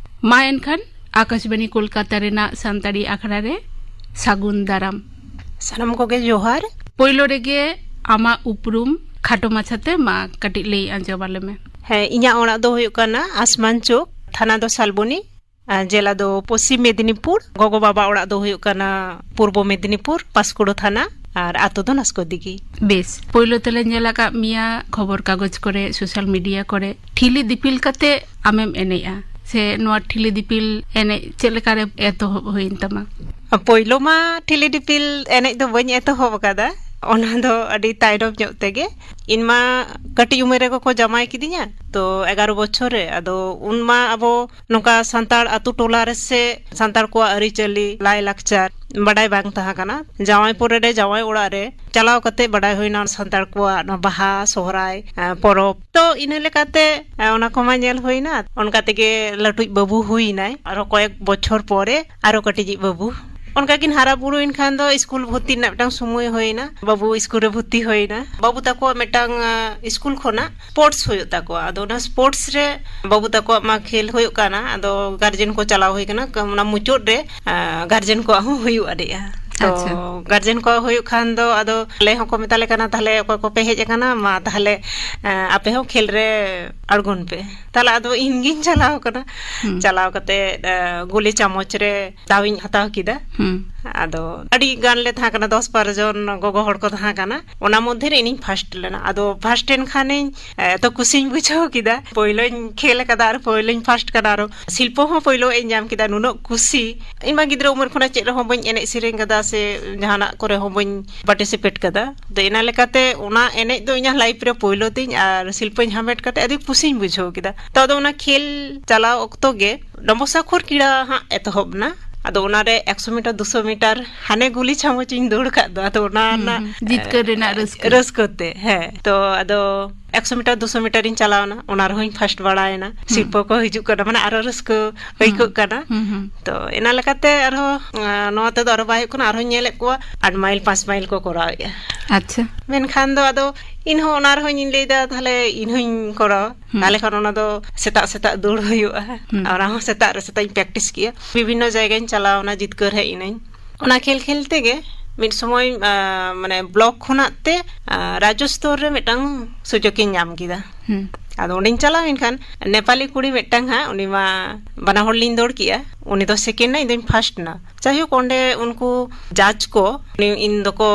ᱢᱟ ᱮᱱᱠᱷᱟᱱ ᱟᱠᱟᱥᱵᱟᱬᱤ ᱠᱳᱞᱠᱟᱛᱟ ᱨᱮᱱᱟᱜ ᱥᱟᱱᱛᱟᱲᱤ ᱟᱠᱷᱲᱟ ᱨᱮ ᱥᱟᱹᱜᱩᱱ ᱫᱟᱨᱟᱢ᱾ ᱥᱟᱱᱟᱢ ᱠᱚᱜᱮ ᱡᱚᱦᱟᱨ᱾ ᱯᱳᱭᱞᱳ ᱨᱮᱜᱮ ᱟᱢᱟᱜ ᱩᱯᱨᱩᱢ ᱠᱷᱟᱴᱚ ᱢᱟᱪᱷᱟᱛᱮ ᱢᱟ ᱠᱟᱹᱴᱤᱡ ᱞᱟᱹᱭ ᱟᱸᱡᱚᱢ ᱟᱞᱮ ᱢᱮ᱾ ᱦᱮᱸ, ᱤᱧᱟᱹᱜ ᱚᱲᱟᱜ ᱫᱚ ᱦᱩᱭᱩᱜ ᱠᱟᱱᱟ ᱟᱥᱢᱟᱱ ᱪᱚᱠ, ᱛᱷᱟᱱᱟ ᱫᱚ ᱥᱟᱞᱵᱚᱱᱤ, ᱟᱨ ᱡᱮᱞᱟ ᱫᱚ ᱯᱚᱥᱪᱤᱢ ᱢᱮᱫᱤᱱᱤᱯᱩᱨ᱾ ᱜᱚᱜᱚ ᱵᱟᱵᱟ ᱚᱲᱟᱜ ᱫᱚ ᱦᱩᱭᱩᱜ ᱠᱟᱱᱟ ᱯᱩᱨᱵᱚ ᱢᱮᱫᱤᱱᱤᱯᱩᱨ, ᱯᱟᱥᱠᱩᱲᱟ ᱛᱷᱟᱱᱟ, ᱟᱨ ᱟᱛᱳ ᱫᱚ ᱱᱟᱥᱠᱚ ᱫᱤᱜᱷᱤ᱾ ᱵᱮᱥ, ᱯᱳᱭᱞᱳ ᱛᱮᱞᱮ ᱧᱮᱞ ᱟᱠᱟᱫ ᱢᱮᱭᱟ ᱠᱷᱚᱵᱚᱨ ᱠᱟᱜᱚᱡᱽ ᱠᱚᱨᱮ, ᱥᱳᱥᱟᱞ ᱢᱤᱰᱤᱭᱟ ᱠᱚᱨᱮ ᱴᱷᱤᱞᱤ ᱫᱤᱯᱤᱞ ᱠᱟᱛᱮ ᱟᱢᱮᱢ ᱮᱱᱮᱡᱼᱟ, ᱥᱮ ᱱᱚᱣᱟ ᱴᱷᱤᱞᱤ ᱫᱤᱯᱤᱞ ᱮᱱᱮᱡ ᱪᱮᱫ ᱞᱮᱠᱟᱨᱮ ᱮᱛᱚᱦᱚᱵ ᱦᱩᱭᱮᱱ ᱛᱟᱢᱟ? ᱯᱳᱭᱞᱳ ᱢᱟ ᱴᱷᱤᱞᱤ ᱫᱤᱯᱤᱞ ᱮᱱᱮᱡ ᱫᱚ ᱵᱟᱹᱧ ᱮᱛᱚᱦᱚᱵ ᱟᱠᱟᱫᱟ, ᱚᱱᱟ ᱫᱚ ᱟᱹᱰᱤ ᱛᱟᱭᱱᱚᱢ ᱧᱚᱜ ᱛᱮᱜᱮ᱾ ᱤᱧ ᱢᱟ ᱠᱟᱹᱴᱤᱡ ᱩᱢᱮᱨ ᱨᱮᱜᱮ ᱠᱚ ᱡᱟᱶᱟᱭ ᱠᱤᱫᱤᱧᱟ, ᱛᱚ ᱮᱜᱟᱨᱚ ᱵᱚᱪᱷᱚᱨ ᱨᱮ᱾ ᱟᱫᱚ ᱩᱱ ᱢᱟ ᱟᱵᱚ ᱱᱚᱝᱠᱟ ᱥᱟᱱᱛᱟᱲ ᱟᱛᱳ ᱴᱚᱞᱟ ᱨᱮ ᱥᱮ ᱥᱟᱱᱛᱟᱲ ᱠᱚᱣᱟᱜ ᱟᱹᱨᱤᱪᱟᱹᱞᱤ, ᱞᱟᱭᱼᱞᱟᱠᱪᱟᱨ ᱵᱟᱰᱟᱭ ᱵᱟᱝ ᱛᱟᱦᱮᱸ ᱠᱟᱱᱟ᱾ ᱡᱟᱶᱟᱭ ᱯᱚᱨᱮ ᱨᱮ ᱡᱟᱶᱟᱭ ᱚᱲᱟᱜ ᱨᱮ ᱪᱟᱞᱟᱣ ᱠᱟᱛᱮ ᱵᱟᱰᱟᱭ ᱦᱩᱭᱱᱟ ᱥᱟᱱᱛᱟᱲ ᱠᱚᱣᱟᱜ ᱱᱚᱣᱟ ᱵᱟᱦᱟ, ᱥᱚᱦᱨᱟᱭ, ᱮ, ᱯᱚᱨᱚᱵᱽ᱾ ᱛᱚ ᱤᱱᱟᱹ ᱞᱮᱠᱟᱛᱮ, ᱮ, ᱚᱱᱟ ᱠᱚᱢᱟ ᱧᱮᱞ ᱦᱩᱭᱱᱟ᱾ ᱚᱱᱠᱟ ᱛᱮᱜᱮ ᱞᱟᱹᱴᱩᱡ ᱵᱟᱹᱵᱩ ᱦᱩᱭᱱᱟᱭ᱾ ᱟᱨᱚ ᱠᱚᱭᱮᱠ ᱵᱚᱪᱷᱚᱨ ᱯᱚᱨᱮ ᱟᱨᱚ ᱠᱟᱹᱴᱤᱡᱤᱡ ᱵᱟᱹᱵᱩ᱾ ᱚᱱᱠᱟ ᱠᱤᱱ ᱦᱟᱨᱟ ᱵᱩᱨᱩᱭᱮᱱ ᱠᱷᱟᱱ ᱫᱚ ᱥᱠᱩᱞ ᱵᱷᱚᱨᱛᱤ ᱨᱮᱱᱟᱜ ᱢᱤᱫᱴᱟᱝ ᱥᱚᱢᱚᱭ ᱦᱩᱭᱱᱟ᱾ ᱵᱟᱹᱵᱩ ᱥᱠᱩᱞ ᱨᱮ ᱵᱷᱚᱨᱛᱤ ᱦᱩᱭᱱᱟ᱾ ᱵᱟᱹᱵᱩ ᱛᱟᱠᱚᱣᱟᱜ ᱢᱤᱫᱴᱟᱝ, ᱟ, ᱥᱠᱩᱞ ᱠᱷᱚᱱᱟᱜ ᱥᱯᱳᱨᱴᱥ ᱦᱩᱭᱩᱜ ᱛᱟᱠᱚᱣᱟ᱾ ᱟᱫᱚ ᱚᱱᱟ ᱥᱯᱳᱨᱴᱥ ᱨᱮ ᱵᱟᱹᱵᱩ ᱛᱟᱠᱚᱣᱟᱜ ᱢᱟ ᱠᱷᱮᱞ ᱦᱩᱭᱩᱜ ᱠᱟᱱᱟ᱾ ᱟᱫᱚ ᱜᱟᱨᱡᱮᱱ ᱠᱚ ᱪᱟᱞᱟᱣ ᱦᱩᱭ ᱠᱟᱱᱟ᱾ ᱠᱟ-, ᱚᱱᱟ ᱢᱩᱪᱟᱹᱫ ᱨᱮ, ᱟ, ᱜᱟᱨᱡᱮᱱ ᱠᱚᱣᱟᱜ ᱦᱚᱸ ᱦᱩᱭᱩᱜ ᱟᱹᱱᱤᱡᱼᱟ᱾ ᱛᱚ ᱟᱪᱪᱷᱟ᱾ ᱜᱟᱨᱡᱮᱱ ᱠᱚᱣᱟᱜ ᱦᱩᱭᱩᱜ ᱠᱷᱟᱱ ᱫᱚ ᱟᱫᱚ ᱟᱞᱮ ᱦᱚᱸᱠᱚ ᱢᱮᱛᱟ ᱞᱮ ᱠᱟᱱᱟ, "ᱛᱟᱦᱞᱮ ᱚᱠᱚᱭ ᱠᱚᱯᱮ ᱦᱮᱡ ᱟᱠᱟᱱᱟ, ᱢᱟ ᱛᱟᱦᱞᱮ, ᱟ, ᱟᱯᱮ ᱦᱚᱸ ᱠᱷᱮᱞ ᱨᱮ ᱟᱬᱜᱚᱱ ᱯᱮ᱾" ᱛᱟᱦᱞᱮ ᱟᱫᱚ ᱤᱧ ᱜᱤᱧ ᱪᱟᱞᱟᱣ ᱠᱟᱱᱟ᱾ ᱦᱩᱸ᱾ ᱪᱟᱞᱟᱣ ᱠᱟᱛᱮ, ᱟ, ᱜᱩᱞᱤ ᱪᱟᱢᱚᱪ ᱨᱮ ᱫᱟᱣ ᱤᱧ ᱦᱟᱛᱟᱣ ᱠᱮᱫᱟ᱾ ᱦᱩᱸ᱾ ᱟᱫᱚ ᱟᱹᱰᱤ ᱜᱟᱱ ᱞᱮ ᱛᱟᱦᱮᱸ ᱠᱟᱱᱟ, ᱫᱚᱥ ᱵᱟᱨᱚ ᱡᱚᱱ ᱜᱚᱜᱚ ᱦᱚᱲ ᱠᱚ ᱛᱟᱦᱮᱸ ᱠᱟᱱᱟ᱾ ᱚᱱᱟ ᱢᱚᱫᱽᱫᱷᱮ ᱨᱮ ᱤᱧᱤᱧ ᱯᱷᱟᱥᱴ ᱞᱮᱱᱟ᱾ ᱟᱫᱚ ᱯᱷᱟᱥᱴ ᱮᱱ ᱠᱷᱟᱱᱤᱧ, ᱮ, ᱮᱛᱚ ᱠᱩᱥᱤᱧ ᱵᱩᱡᱷᱟᱹᱣ ᱠᱮᱫᱟ᱾ ᱯᱳᱭᱞᱳᱧ ᱠᱷᱮᱞ ᱟᱠᱟᱫᱟ ᱟᱨ ᱯᱳᱭᱞᱳᱧ ᱯᱷᱟᱥᱴ ᱠᱟᱱᱟ, ᱟᱨᱚ ᱥᱤᱨᱯᱟᱹ ᱦᱚᱸ ᱯᱳᱭᱞᱳ ᱤᱧ ᱧᱟᱢ ᱠᱮᱫᱟ᱾ ᱱᱩᱱᱟᱹᱜ ᱠᱩᱥᱤ! ᱤᱧ ᱢᱟ ᱜᱤᱫᱽᱨᱟᱹ ᱩᱢᱮᱨ ᱠᱷᱚᱱᱟᱜ ᱪᱮᱫ ᱨᱮᱦᱚᱸ ᱵᱟᱹᱧ ᱮᱱᱮᱡ ᱥᱮᱨᱮᱧ ᱠᱟᱫᱟ ᱥᱮ ᱡᱟᱦᱟᱱᱟᱜ ᱠᱚᱨᱮ ᱦᱚᱸ ᱵᱟᱹᱧ ᱯᱟᱨᱴᱤᱥᱤᱯᱮᱴ ᱠᱟᱫᱟ᱾ ᱛᱚ ᱤᱱᱟᱹ ᱞᱮᱠᱟᱛᱮ ᱚᱱᱟ ᱮᱱᱮᱡ ᱫᱚ ᱤᱧᱟᱹᱜ ᱞᱟᱭᱤᱯᱷ ᱨᱮ ᱯᱳᱭᱞᱳ ᱛᱤᱧ, ᱟᱨ ᱥᱤᱨᱯᱟᱹᱧ ᱦᱟᱢᱮᱴ ᱠᱟᱛᱮ ᱟᱹᱰᱤ ᱠᱩᱥᱤᱧ ᱵᱩᱡᱷᱟᱹᱣ ᱠᱮᱫᱟ᱾ ᱛᱚ ᱟᱫᱚ ᱚᱱᱟ ᱠᱷᱮᱞ ᱪᱟᱞᱟᱣ ᱚᱠᱛᱚ ᱜᱮ ᱰᱚᱢᱵᱚᱥᱟᱠᱷᱚᱨ ᱠᱤᱲᱟ ᱦᱟᱸᱜ ᱮᱛᱚᱦᱚᱵ ᱮᱱᱟ᱾ ᱟᱫᱚ ᱚᱱᱟᱨᱮ ᱮᱠᱥᱚ ᱢᱤᱴᱟᱨ, ᱫᱩᱥᱚ ᱢᱤᱴᱟᱨ ᱦᱟᱱᱮ ᱜᱩᱞᱤ ᱪᱟᱢᱚᱪ ᱤᱧ ᱫᱟᱹᱲ ᱠᱟᱫ ᱫᱚ᱾ ᱟᱫᱚ ᱚᱱᱟ ᱦᱩᱸ, ᱨᱮᱱᱟᱜ, ᱦᱩᱸ᱾ ᱡᱤᱛᱠᱟᱹᱨ ᱨᱮᱱᱟᱜ ᱨᱟᱹᱥᱠᱟᱹ᱾ ᱨᱟᱹᱥᱠᱟᱹ ᱛᱮ, ᱦᱮᱸ᱾ ᱛᱚ ᱟᱫᱚ ᱮᱠᱥᱚ ᱢᱤᱴᱟᱨ, ᱫᱩᱥᱚ ᱢᱤᱴᱟᱨ ᱤᱧ ᱪᱟᱞᱟᱣ ᱮᱱᱟ, ᱚᱱᱟ ᱨᱮᱦᱚᱸᱧ ᱯᱷᱟᱥᱴ ᱵᱟᱲᱟᱭᱮᱱᱟ᱾ ᱦᱩᱸ᱾ ᱥᱤᱨᱯᱟᱹ ᱠᱚ ᱦᱤᱡᱩᱜ ᱠᱟᱱᱟ, ᱢᱟᱱᱮ ᱟᱨᱚ ᱨᱟᱹᱥᱠᱟᱹ ᱦᱩᱸ᱾ ᱟᱹᱭᱠᱟᱹᱜ ᱠᱟᱱᱟ᱾ ᱦᱩᱸ, ᱦᱩᱸ᱾ ᱛᱚ ᱤᱱᱟᱹ ᱞᱮᱠᱟᱛᱮ ᱟᱨᱦᱚᱸ, ᱟᱸ, ᱱᱚᱣᱟ ᱛᱮᱫᱚ ᱟᱨᱚ ᱵᱟᱭ ᱦᱩᱭᱩᱜ ᱠᱟᱱᱟ, ᱟᱨᱦᱚᱸᱧ ᱧᱮᱞᱮᱫ ᱠᱚᱣᱟ ᱟᱴ ᱢᱟᱭᱤᱞ, ᱯᱟᱸᱪ ᱢᱟᱭᱤᱞ ᱠᱚ ᱠᱚᱨᱟᱣᱮᱫᱼᱟ᱾ ᱟᱪᱪᱷᱟ᱾ ᱢᱮᱱᱠᱷᱟᱱ ᱫᱚ ᱟᱫᱚ ᱤᱧᱦᱚᱸ ᱚᱱᱟ ᱨᱮᱦᱚᱸᱧ ᱞᱟᱹᱭᱫᱟ, ᱛᱟᱦᱞᱮ ᱤᱧᱦᱚᱸᱧ ᱠᱚᱨᱟᱣᱟ᱾ ᱦᱩᱸ᱾ ᱛᱟᱦᱞᱮ ᱠᱷᱟᱱ ᱚᱱᱟ ᱫᱚ ᱥᱮᱛᱟᱜ ᱥᱮᱛᱟᱜ ᱫᱟᱹᱲ ᱦᱩᱭᱩᱜᱼᱟ᱾ ᱦᱩᱸ᱾ ᱟᱨ ᱚᱱᱟ ᱦᱚᱸ ᱥᱮᱛᱟᱜ ᱨᱮ ᱥᱮᱛᱟᱜ ᱤᱧ ᱯᱨᱮᱠᱴᱤᱥ ᱠᱮᱜᱼᱟ᱾ ᱵᱤᱵᱷᱤᱱᱱᱚ ᱡᱟᱭᱜᱟᱧ ᱪᱟᱞᱟᱣ ᱮᱱᱟ, ᱡᱤᱛᱠᱟᱹᱨ ᱦᱮᱡ ᱮᱱᱟᱹᱧ᱾ ᱚᱱᱟ ᱠᱷᱮᱞ ᱠᱷᱮᱞ ᱛᱮᱜᱮ ᱢᱤᱫ ᱥᱚᱢᱚᱭ, ᱟ, ᱢᱟᱱᱮ ᱵᱞᱚᱠ ᱠᱷᱚᱱᱟᱜ ᱛᱮ, ᱟ, ᱨᱟᱡᱽᱡᱚ ᱥᱛᱚᱨ ᱨᱮ ᱢᱤᱫᱴᱟᱝ ᱥᱩᱡᱳᱜᱽ ᱤᱧ ᱧᱟᱢ ᱠᱮᱫᱟ᱾ ᱦᱩᱸ᱾ ᱟᱫᱚ ᱚᱸᱰᱮᱧ ᱪᱟᱞᱟᱣ ᱮᱱ ᱠᱷᱟᱱ ᱱᱮᱯᱟᱞᱤ ᱠᱩᱲᱤ ᱢᱤᱫᱴᱟᱝ ᱦᱟᱸᱜ, ᱩᱱᱤ ᱢᱟ ᱵᱟᱱᱟ ᱦᱚᱲ ᱞᱤᱧ ᱫᱟᱹᱲ ᱠᱮᱜᱼᱟ, ᱩᱱᱤ ᱫᱚ ᱥᱮᱠᱮᱱᱰ ᱮᱱᱟ, ᱤᱧ ᱫᱚᱧ ᱯᱷᱟᱥᱴ ᱮᱱᱟ᱾ ᱡᱟᱭᱦᱳᱠ, ᱚᱸᱰᱮ ᱩᱱᱠᱩ ᱡᱟᱡᱽ ᱠᱚ, ᱩᱱᱤ, ᱤᱧ ᱫᱚᱠᱚ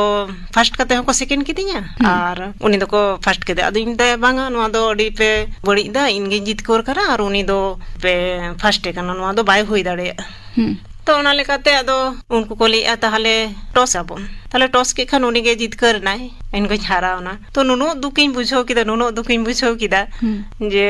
ᱯᱷᱟᱥᱴ ᱠᱟᱛᱮ ᱦᱚᱸᱠᱚ ᱥᱮᱠᱮᱱᱰ ᱠᱤᱫᱤᱧᱟ, ᱦᱩᱸ᱾ ᱟᱨ ᱩᱱᱤ ᱫᱚᱠᱚ ᱯᱷᱟᱥᱴ ᱠᱮᱫᱮᱭᱟ᱾ ᱟᱫᱚᱧ ᱢᱮᱛᱟᱭᱟ, "ᱵᱟᱝᱟ, ᱱᱚᱣᱟ ᱫᱚ ᱟᱹᱰᱤ ᱯᱮ ᱵᱟᱹᱲᱤᱡ ᱮᱫᱟ, ᱤᱧ ᱜᱤᱧ ᱡᱤᱛᱠᱟᱹᱨ ᱠᱟᱱᱟ ᱟᱨ ᱩᱱᱤ ᱫᱚ ᱯᱮ ᱯᱷᱟᱥᱴ ᱮ ᱠᱟᱱᱟ, ᱱᱚᱣᱟ ᱫᱚ ᱵᱟᱭ ᱦᱩᱭ ᱫᱟᱲᱮᱭᱟᱜᱼᱟ᱾" ᱦᱩᱸ᱾ ᱛᱚ ᱚᱱᱟ ᱞᱮᱠᱟᱛᱮ ᱟᱫᱚ ᱩᱱᱠᱩ ᱠᱚ ᱞᱟᱹᱭᱮᱫᱼᱟ, "ᱛᱟᱦᱞᱮ ᱴᱚᱥ ᱟᱵᱚᱱ, ᱛᱟᱦᱞᱮ ᱴᱚᱥ ᱠᱮᱫ ᱠᱷᱟᱱ ᱩᱱᱤᱜᱮ ᱡᱤᱛᱠᱟᱹᱨ ᱮᱱᱟᱭ᱾ ᱤᱧ ᱜᱚᱧ ᱦᱟᱨᱟᱣ ᱮᱱᱟ᱾ ᱛᱚ ᱱᱩᱱᱟᱹᱜ ᱫᱩᱠᱤᱧ ᱵᱩᱡᱷᱟᱹᱣ ᱠᱮᱫᱟ, ᱱᱩᱱᱟᱹᱜ ᱫᱩᱠᱤᱧ ᱵᱩᱡᱷᱟᱹᱣ ᱠᱮᱫᱟ᱾ ᱦᱩᱸ᱾ ᱡᱮ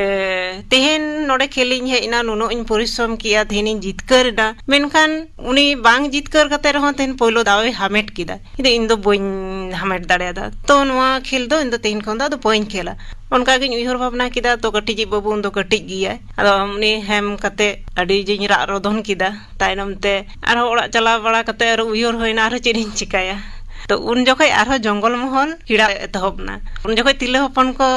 ᱛᱮᱦᱮᱧ ᱱᱚᱰᱮ ᱠᱷᱮᱞᱤᱧ ᱦᱮᱡ ᱮᱱᱟ, ᱱᱩᱱᱟᱹᱜ ᱤᱧ ᱯᱚᱨᱤᱥᱨᱚᱢ ᱠᱮᱜᱼᱟ, ᱛᱮᱦᱮᱧᱤᱧ ᱡᱤᱛᱠᱟᱹᱨ ᱮᱱᱟ, ᱢᱮᱱᱠᱷᱟᱱ ᱩᱱᱤ ᱵᱟᱝ ᱡᱤᱛᱠᱟᱹᱨ ᱠᱟᱛᱮ ᱨᱮᱦᱚᱸ ᱛᱮᱦᱮᱧ ᱯᱳᱭᱞᱳ ᱫᱟᱣ ᱮ ᱦᱟᱢᱮᱴ ᱠᱮᱫᱟ, ᱠᱤᱱᱛᱩ ᱤᱧ ᱫᱚ ᱵᱟᱹᱧ ᱦᱟᱢᱮᱴ ᱫᱟᱲᱮᱭᱟᱫᱟ᱾ ᱛᱚ ᱱᱚᱣᱟ ᱠᱷᱮᱞ ᱫᱚ ᱤᱧ ᱫᱚ ᱛᱮᱦᱮᱧ ᱠᱷᱚᱱ ᱫᱚ ᱟᱫᱚ ᱵᱟᱹᱧ ᱠᱷᱮᱞᱟ᱾ ᱚᱱᱠᱟ ᱜᱤᱧ ᱩᱭᱦᱟᱹᱨ ᱵᱷᱟᱵᱽᱱᱟ ᱠᱮᱫᱟ᱾ ᱛᱚ ᱠᱟᱹᱴᱤᱡᱤᱡ ᱵᱟᱹᱵᱩ ᱩᱱ ᱫᱚ ᱠᱟᱹᱴᱤᱡ ᱜᱮᱭᱟᱭ, ᱟᱫᱚ ᱩᱱᱤ ᱦᱮᱢ ᱠᱟᱛᱮ ᱟᱹᱰᱤ ᱡᱤᱧ ᱨᱟᱜ ᱨᱚᱫᱚᱱ ᱠᱮᱫᱟ᱾ ᱛᱟᱭᱱᱚᱢ ᱛᱮ ᱟᱨᱦᱚᱸ ᱚᱲᱟᱜ ᱪᱟᱞᱟᱣ ᱵᱟᱲᱟ ᱠᱟᱛᱮ ᱟᱨᱚ ᱩᱭᱦᱟᱹᱨ ᱦᱩᱭᱱᱟ, ᱟᱨᱦᱚᱸ ᱪᱮᱫ ᱤᱧ ᱪᱤᱠᱟᱹᱭᱟ᱾ ᱛᱚ ᱩᱱ ᱡᱚᱠᱷᱚᱡ ᱟᱨᱦᱚᱸ ᱡᱚᱝᱜᱚᱞ ᱢᱚᱦᱚᱞ ᱯᱤᱲᱟ ᱮᱛᱚᱦᱚᱵ ᱮᱱᱟ᱾ ᱩᱱ ᱡᱚᱠᱷᱚᱡ ᱛᱤᱨᱞᱟᱹ ᱦᱚᱯᱚᱱ ᱠᱚ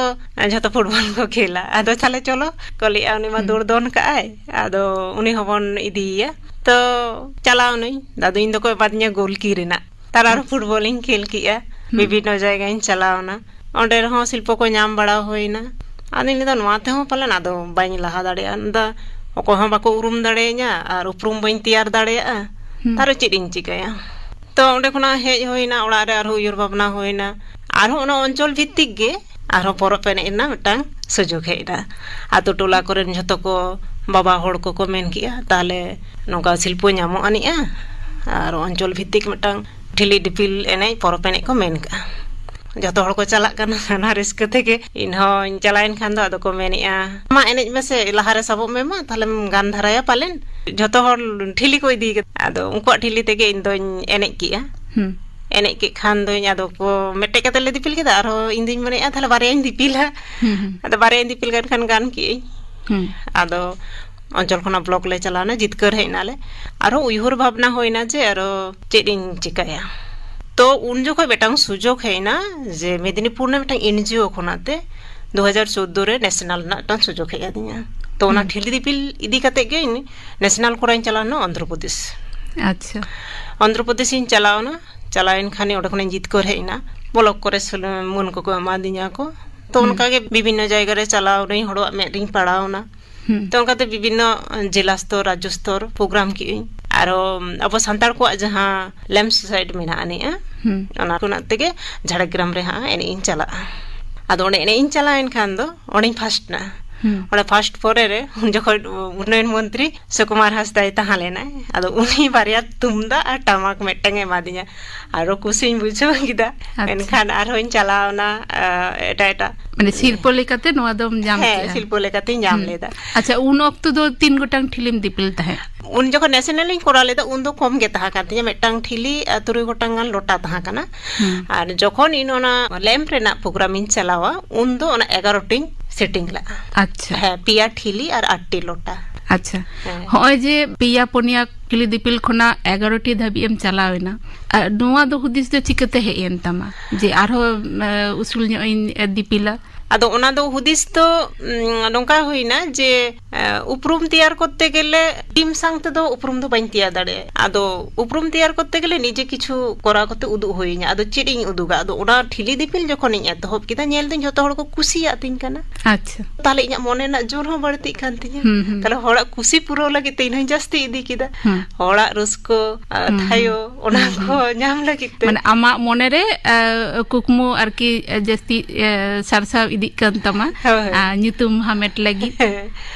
ᱡᱷᱚᱛᱚ ᱯᱷᱩᱴᱵᱚᱞ ᱠᱚ ᱠᱷᱮᱞᱟ᱾ ᱟᱫᱚ ᱛᱟᱦᱞᱮ ᱪᱚᱞᱚ ᱠᱚ ᱞᱟᱹᱭᱮᱜᱼᱟ, ᱩᱱᱤ ᱢᱟ ᱦᱩᱸ᱾ ᱫᱟᱹᱲ ᱫᱚᱱ ᱠᱟᱜᱼᱟᱭ, ᱟᱫᱚ ᱩᱱᱤ ᱦᱚᱸᱵᱚᱱ ᱤᱫᱤᱭᱮᱭᱟ᱾ ᱛᱚ ᱪᱟᱞᱟᱣ ᱱᱟᱹᱧ, ᱫᱟᱫᱩᱧ ᱫᱚᱠᱚ ᱮᱢᱟᱫᱤᱧᱟ ᱜᱳᱞᱠᱤ ᱨᱮᱱᱟᱜ᱾ ᱛᱟᱨ ᱟᱨᱦᱚᱸ ᱟᱪᱪᱷᱟ᱾ ᱯᱷᱩᱴᱵᱚᱞᱤᱧ ᱠᱷᱮᱞ ᱠᱮᱜᱼᱟ, ᱦᱩᱸ᱾ ᱵᱤᱵᱷᱤᱱᱱᱚ ᱡᱟᱭᱜᱟᱧ ᱪᱟᱞᱟᱣ ᱮᱱᱟ᱾ ᱚᱸᱰᱮ ᱨᱮᱦᱚᱸ ᱥᱤᱨᱯᱟᱹ ᱠᱚ ᱧᱟᱢ ᱵᱟᱲᱟ ᱦᱩᱭᱱᱟ᱾ ᱟᱫᱚᱧ ᱞᱟᱹᱭᱫᱟ, ᱱᱚᱣᱟ ᱛᱮᱦᱚᱸ ᱯᱟᱞᱮᱱ ᱟᱫᱚ ᱵᱟᱹᱧ ᱞᱟᱦᱟ ᱫᱟᱲᱮᱭᱟᱜᱼᱟ᱾ ᱢᱮᱱᱫᱟ, ᱚᱠᱚᱭ ᱦᱚᱸ ᱵᱟᱠᱚ ᱩᱨᱩᱢ ᱫᱟᱲᱮᱭᱟᱹᱧᱟ ᱟᱨ ᱩᱯᱨᱩᱢ ᱵᱟᱹᱧ ᱛᱮᱭᱟᱨ ᱫᱟᱲᱮᱭᱟᱜᱼᱟ᱾ ᱦᱩᱸ᱾ ᱛᱟᱦᱞᱮ ᱪᱮᱫ ᱤᱧ ᱪᱤᱠᱟᱹᱭᱟ? ᱛᱚ ᱚᱸᱰᱮ ᱠᱷᱚᱱᱟᱜ ᱦᱮᱡ ᱦᱩᱭᱱᱟ, ᱚᱲᱟᱜ ᱨᱮ ᱟᱨᱦᱚᱸ ᱩᱭᱦᱟᱹᱨ ᱵᱷᱟᱵᱽᱱᱟ ᱦᱩᱭᱱᱟ᱾ ᱟᱨᱦᱚᱸ ᱚᱱᱟ ᱚᱧᱪᱚᱞ ᱵᱷᱤᱛᱛᱤᱠ ᱜᱮ ᱟᱨᱦᱚᱸ ᱯᱚᱨᱚᱵᱽ ᱮᱱᱮᱡ ᱨᱮᱱᱟᱜ ᱢᱤᱫᱴᱟᱝ ᱥᱩᱡᱳᱜᱽ ᱦᱮᱡ ᱮᱱᱟ᱾ ᱟᱛᱳ ᱴᱚᱞᱟ ᱠᱚᱨᱮᱱ ᱡᱷᱚᱛᱚ ᱠᱚ, ᱵᱟᱵᱟ ᱦᱚᱲ ᱠᱚᱠᱚ ᱢᱮᱱ ᱠᱮᱜᱼᱟ, ᱛᱟᱦᱞᱮ ᱱᱚᱝᱠᱟ ᱥᱤᱨᱯᱟᱹ ᱧᱟᱢᱚᱜ ᱟᱹᱱᱤᱡᱼᱟ, ᱟᱨ ᱚᱧᱪᱚᱞ ᱵᱷᱤᱛᱛᱤᱠ ᱢᱤᱫᱴᱟᱝ ᱴᱷᱤᱞᱤ ᱫᱤᱯᱤᱞ ᱮᱱᱮᱡ, ᱯᱚᱨᱚᱵᱽ ᱮᱱᱮᱡ ᱠᱚ ᱢᱮᱱ ᱠᱟᱜᱼᱟ᱾ ᱡᱚᱛᱚ ᱦᱚᱲ ᱠᱚ ᱪᱟᱞᱟᱜ ᱠᱟᱱᱟ, ᱚᱱᱟ ᱨᱟᱹᱥᱠᱟᱹ ᱛᱮᱜᱮ ᱤᱧ ᱦᱚᱸᱧ ᱪᱟᱞᱟᱣᱮᱱ ᱠᱷᱟᱱ ᱫᱚ ᱟᱫᱚ ᱠᱚ ᱢᱮᱱᱮᱜᱼᱟ, "ᱢᱟ ᱮᱱᱮᱡ ᱢᱮᱥᱮ, ᱞᱟᱦᱟᱨᱮ ᱥᱟᱵᱚᱜ ᱢᱮ ᱢᱟ, ᱛᱟᱦᱞᱮᱢ ᱜᱟᱱ ᱫᱷᱟᱨᱟᱭᱟ ᱯᱟᱞᱮᱱ᱾" ᱡᱷᱚᱛᱚ ᱦᱚᱲ ᱴᱷᱤᱞᱤ ᱠᱚ ᱤᱫᱤ ᱠᱟᱫᱟ, ᱟᱫᱚ ᱩᱱᱠᱩᱣᱟᱜ ᱴᱷᱤᱞᱤ ᱛᱮᱜᱮ ᱤᱧ ᱫᱚᱧ ᱮᱱᱮᱡ ᱠᱮᱜᱼᱟ᱾ ᱦᱩᱸ᱾ ᱮᱱᱮᱡ ᱠᱮᱫ ᱠᱷᱟᱱ ᱫᱚᱧ, ᱟᱫᱚ ᱠᱚ ᱢᱤᱫᱴᱮᱡ ᱠᱟᱛᱮ ᱞᱮ ᱫᱤᱯᱤᱞ ᱠᱮᱫᱟ, ᱟᱨᱦᱚᱸ ᱤᱧ ᱫᱩᱧ ᱢᱚᱱᱮᱭᱮᱫᱼᱟ, ᱛᱟᱦᱞᱮ ᱵᱟᱨᱭᱟᱧ ᱫᱤᱯᱤᱞᱟ᱾ ᱦᱩᱸ, ᱦᱩᱸ᱾ ᱟᱫᱚ ᱵᱟᱨᱭᱟᱧ ᱫᱤᱯᱤᱞ ᱠᱮᱫ ᱠᱷᱟᱱ ᱜᱟᱱ ᱠᱮᱜᱼᱟᱹᱧ᱾ ᱦᱩᱸ᱾ ᱟᱫᱚ ᱚᱧᱪᱚᱞ ᱠᱷᱚᱱᱟᱜ ᱵᱞᱚᱠ ᱞᱮ ᱪᱟᱞᱟᱣᱱᱟ, ᱡᱤᱛᱠᱟᱹᱨ ᱦᱮᱡ ᱮᱱᱟᱞᱮ᱾ ᱟᱨᱦᱚᱸ ᱩᱭᱦᱟᱹᱨ ᱵᱷᱟᱵᱽᱱᱟ ᱦᱩᱭᱱᱟ ᱡᱮ ᱟᱨᱚ ᱪᱮᱫ ᱤᱧ ᱪᱤᱠᱟᱹᱭᱟ᱾ ᱛᱚ ᱩᱱ ᱡᱚᱠᱷᱚᱡ ᱢᱤᱫᱴᱟᱝ ᱥᱩᱡᱳᱜᱽ ᱦᱮᱡ ᱮᱱᱟ ᱡᱮ ᱢᱮᱫᱽᱱᱤᱯᱩᱨ ᱨᱮ ᱢᱤᱫᱴᱟᱝ ᱮᱱ ᱡᱤ ᱳ ᱠᱷᱚᱱᱟᱜ ᱛᱮ ᱫᱩ ᱦᱟᱡᱟᱨ ᱪᱳᱫᱽᱫᱳ ᱨᱮ ᱱᱮᱥᱱᱟᱞ ᱨᱮᱱᱟᱜ ᱢᱤᱫᱴᱟᱝ ᱥᱩᱡᱳᱜᱽ ᱦᱮᱡ ᱟᱹᱫᱤᱧᱟ᱾ ᱛᱚ ᱚᱱᱟ ᱦᱩᱸ᱾ ᱴᱷᱤᱞᱤ ᱫᱤᱯᱤᱞ ᱤᱫᱤ ᱠᱟᱛᱮ ᱜᱮ ᱤᱧ ᱱᱮᱥᱱᱟᱞ ᱠᱚᱨᱟᱣ ᱤᱧ ᱪᱟᱞᱟᱣ ᱞᱮᱱᱟ ᱚᱱᱫᱷᱨᱚᱯᱨᱚᱫᱮᱥ᱾ ᱟᱪᱪᱷᱟ᱾ ᱚᱱᱫᱷᱨᱚᱯᱨᱚᱫᱮᱥ ᱤᱧ ᱪᱟᱞᱟᱣᱱᱟ᱾ ᱪᱟᱞᱟᱣᱮᱱ ᱠᱷᱟᱱᱤᱧ ᱚᱸᱰᱮ ᱠᱷᱚᱱᱤᱧ ᱡᱤᱛᱠᱟᱹᱨ ᱦᱮᱡ ᱮᱱᱟ᱾ ᱵᱞᱚᱠ ᱠᱚᱨᱮ ᱥᱩᱞ-, ᱢᱟᱹᱱ ᱠᱚᱠᱚ ᱮᱢᱟᱫᱤᱧᱟ ᱠᱚ᱾ ᱛᱚ ᱦᱩᱸ᱾ ᱚᱱᱠᱟᱜᱮ ᱵᱤᱵᱷᱤᱱᱱᱚ ᱡᱟᱭᱜᱟ ᱨᱮ ᱪᱟᱞᱟᱣ ᱱᱟᱹᱧ, ᱦᱚᱲᱟᱜ ᱢᱮᱫ ᱨᱤᱧ ᱯᱟᱲᱟᱣ ᱮᱱᱟ᱾ ᱦᱩᱸ᱾ ᱛᱚ ᱚᱱᱠᱟᱛᱮ ᱵᱤᱵᱷᱤᱱᱱᱚ ᱡᱮᱞᱟ ᱥᱛᱚᱨ, ᱨᱟᱡᱽᱡᱚ ᱥᱛᱚᱨ ᱯᱨᱳᱜᱨᱟᱢ ᱠᱮᱜᱼᱟᱹᱧ᱾ ᱟᱨᱚ ᱟᱵᱚ ᱥᱟᱱᱛᱟᱲ ᱠᱚᱣᱟᱜ ᱡᱟᱦᱟᱸ ᱞᱮᱢᱯ ᱥᱳᱥᱟᱭᱴᱤ ᱢᱮᱱᱟᱜ ᱟᱹᱱᱤᱡᱼᱟ, ᱦᱩᱸ᱾ ᱚᱱᱟ ᱠᱷᱚᱱᱟᱜ ᱛᱮᱜᱮ ᱡᱷᱟᱲᱜᱨᱟᱢ ᱨᱮ ᱦᱟᱸᱜ ᱮᱱᱮᱡ ᱤᱧ ᱪᱟᱞᱟᱜᱼᱟ᱾ ᱟᱫᱚ ᱚᱸᱰᱮ ᱮᱱᱮᱡ ᱤᱧ ᱪᱟᱞᱟᱣᱮᱱ ᱠᱷᱟᱱ ᱫᱚ ᱚᱸᱰᱮᱧ ᱯᱷᱟᱥᱴ ᱮᱱᱟ᱾ ᱦᱩᱸ᱾ ᱚᱸᱰᱮ ᱯᱷᱟᱥᱴ ᱯᱚᱨᱮ ᱨᱮ ᱩᱱ ᱡᱚᱠᱷᱚᱱ ᱩᱱᱱᱚᱭᱚᱱ ᱢᱚᱱᱛᱨᱤ ᱥᱩᱠᱩᱢᱟᱨ ᱦᱟᱸᱥᱫᱟᱭ ᱛᱟᱦᱮᱸ ᱞᱮᱱᱟᱭ, ᱟᱫᱚ ᱩᱱᱤ ᱵᱟᱨᱭᱟ ᱛᱩᱢᱫᱟᱜ ᱟᱨ ᱴᱟᱢᱟᱠ ᱢᱤᱫᱴᱟᱝ ᱮ ᱮᱢᱟᱫᱤᱧᱟ᱾ ᱟᱨᱚ ᱠᱩᱥᱤᱧ ᱵᱩᱡᱷᱟᱹᱣ ᱠᱮᱫᱟ᱾ ᱟᱪᱪᱷᱟ᱾ ᱢᱮᱱᱠᱷᱟᱱ ᱟᱨᱦᱚᱸᱧ ᱪᱟᱞᱟᱣᱱᱟ, ᱟ, ᱮᱴᱟᱜ ᱮᱴᱟᱜ ᱢᱟᱱᱮ ᱥᱤᱨᱯᱟᱹ ᱞᱮᱠᱟᱛᱮ ᱱᱚᱣᱟ ᱫᱚᱢ ᱧᱟᱢ ᱦᱮᱸ, ᱠᱮᱜᱼᱟ? ᱥᱤᱨᱯᱟᱹ ᱞᱮᱠᱟᱛᱮᱧ ᱧᱟᱢ ᱦᱩᱸ᱾ ᱞᱮᱫᱟ᱾ ᱟᱪᱪᱷᱟ, ᱩᱱ ᱚᱠᱛᱚ ᱫᱚ ᱛᱤᱱ ᱜᱚᱴᱟᱝ ᱴᱷᱤᱞᱤᱢ ᱫᱤᱯᱤᱞ ᱛᱟᱦᱮᱸᱫ? ᱩᱱ ᱡᱚᱠᱷᱚᱱ ᱱᱮᱥᱮᱱᱟᱞ ᱤᱧ ᱠᱚᱨᱟᱣ ᱞᱮᱫᱟ, ᱩᱱ ᱫᱚ ᱠᱚᱢ ᱜᱮ ᱛᱟᱦᱮᱸ ᱠᱟᱱ ᱛᱤᱧᱟᱹ, ᱢᱤᱫᱴᱟᱝ ᱴᱷᱤᱞᱤ ᱟᱨ ᱛᱩᱨᱩᱭ ᱜᱚᱴᱟᱝ ᱜᱟᱱ ᱞᱚᱴᱟ ᱛᱟᱦᱮᱸ ᱠᱟᱱᱟ᱾ ᱦᱩᱸ᱾ ᱟᱨ ᱡᱚᱠᱷᱚᱱ ᱤᱧ ᱚᱱᱟ ᱞᱮᱢᱯ ᱨᱮᱱᱟᱜ ᱯᱨᱳᱜᱨᱟᱢ ᱤᱧ ᱪᱟᱞᱟᱣᱟ, ᱩᱱ ᱫᱚ ᱚᱱᱟ ᱮᱜᱟᱨᱚ ᱴᱤᱧ ᱥᱮᱴᱤᱝ ᱞᱟᱜᱼᱟ᱾ ᱟᱪᱪᱷᱟ᱾ ᱦᱮᱸ, ᱯᱮᱭᱟ ᱴᱷᱤᱞᱤ ᱟᱨ ᱟᱴ ᱴᱤ ᱞᱚᱴᱟ᱾ ᱟᱪᱪᱷᱟ᱾ ᱦᱮᱸ᱾ ᱦᱚᱸᱜᱼᱚᱭ ᱡᱮ ᱯᱮᱭᱟ ᱯᱩᱱᱭᱟ ᱴᱷᱤᱞᱤ ᱫᱤᱯᱤᱞ ᱠᱷᱚᱱᱟᱜ ᱮᱜᱟᱨᱚ ᱴᱤ ᱫᱷᱟᱹᱵᱤᱡ ᱮᱢ ᱪᱟᱞᱟᱣ ᱮᱱᱟ, ᱟᱨ ᱱᱚᱣᱟ ᱫᱚ ᱦᱩᱫᱤᱥ ᱫᱚ ᱪᱤᱠᱟᱹᱛᱮ ᱦᱮᱡ ᱮᱱ ᱛᱟᱢᱟ ᱡᱮ ᱟᱨᱦᱚᱸ, ᱮ, ᱩᱥᱩᱞ ᱧᱚᱜ ᱤᱧ, ᱮ, ᱫᱤᱯᱤᱞᱟ? ᱟᱫᱚ ᱚᱱᱟ ᱫᱚ ᱦᱩᱫᱤᱥ ᱫᱚ, ᱩᱢ, ᱱᱚᱝᱠᱟ ᱦᱩᱭᱱᱟ ᱡᱮ, ᱮ, ᱩᱯᱨᱩᱢ ᱛᱮᱭᱟᱨ ᱠᱚᱨᱛᱮ ᱜᱮᱞᱮ ᱴᱤᱢ ᱥᱟᱶ ᱛᱮᱫᱚ ᱩᱯᱨᱩᱢ ᱫᱚ ᱵᱟᱹᱧ ᱛᱮᱭᱟᱨ ᱫᱟᱲᱮᱭᱟᱜᱼᱟ᱾ ᱟᱫᱚ ᱩᱯᱨᱩᱢ ᱛᱮᱭᱟᱨ ᱠᱚᱨᱛᱮ ᱜᱮᱞᱮ ᱱᱤᱡᱮ ᱠᱤᱪᱷᱩ ᱠᱚᱨᱟᱣ ᱠᱟᱛᱮ ᱩᱫᱩᱜ ᱦᱩᱭᱟᱹᱧᱟ᱾ ᱟᱫᱚ ᱪᱮᱫ ᱤᱧ ᱩᱫᱩᱜᱟ? ᱟᱫᱚ ᱚᱱᱟ ᱴᱷᱤᱞᱤ ᱫᱤᱯᱤᱞ ᱡᱚᱠᱷᱚᱱᱤᱧ ᱮᱛᱚᱦᱚᱵ ᱠᱮᱫᱟ, ᱧᱮᱞ ᱫᱟᱹᱧ ᱡᱷᱚᱛᱚ ᱦᱚᱲ ᱠᱚ ᱠᱩᱥᱤᱭᱟᱜ ᱛᱤᱧ ᱠᱟᱱᱟ᱾ ᱟᱪᱪᱷᱟ᱾ ᱛᱟᱦᱞᱮ ᱤᱧᱟᱹᱜ ᱢᱚᱱᱮ ᱨᱮᱱᱟᱜ ᱡᱳᱨ ᱦᱚᱸ ᱵᱟᱹᱲᱛᱤᱜ ᱠᱟᱱ ᱛᱤᱧᱟᱹ᱾ ᱦᱩᱸ, ᱦᱩᱸ᱾ ᱛᱟᱦᱞᱮ ᱦᱚᱲᱟᱜ ᱠᱩᱥᱤ ᱯᱩᱨᱟᱹᱣ ᱞᱟᱹᱜᱤᱫ ᱛᱮ ᱤᱧ ᱦᱚᱸᱧ ᱡᱟᱹᱥᱛᱤ ᱤᱫᱤ ᱠᱮᱫᱟ᱾ ᱦᱩᱸ᱾ ᱦᱚᱲᱟᱜ ᱨᱟᱹᱥᱠᱟᱹ, ᱟ, ᱦᱩᱸ, ᱦᱩᱸ᱾ ᱛᱷᱟᱭᱚ, ᱚᱱᱟ ᱦᱩᱸ, ᱦᱩᱸ᱾ ᱠᱚ ᱧᱟᱢ ᱞᱟᱹᱜᱤᱫ ᱛᱮ᱾ ᱢᱟᱱᱮ ᱟᱢᱟᱜ ᱢᱚᱱᱮᱨᱮ, ᱟ, ᱠᱩᱠᱢᱩ ᱟᱨᱠᱤ, ᱟ, ᱡᱟᱹᱥᱛᱤ, ᱟ, ᱥᱟᱨᱥᱟᱣ ᱤᱫᱤᱜ ᱠᱟᱱ ᱛᱟᱢᱟ, ᱦᱳᱭ, ᱦᱳᱭ᱾ ᱟ, ᱧᱩᱛᱩᱢ ᱦᱟᱢᱮᱴ ᱞᱟᱹᱜᱤᱫ᱾ ᱦᱮᱸ᱾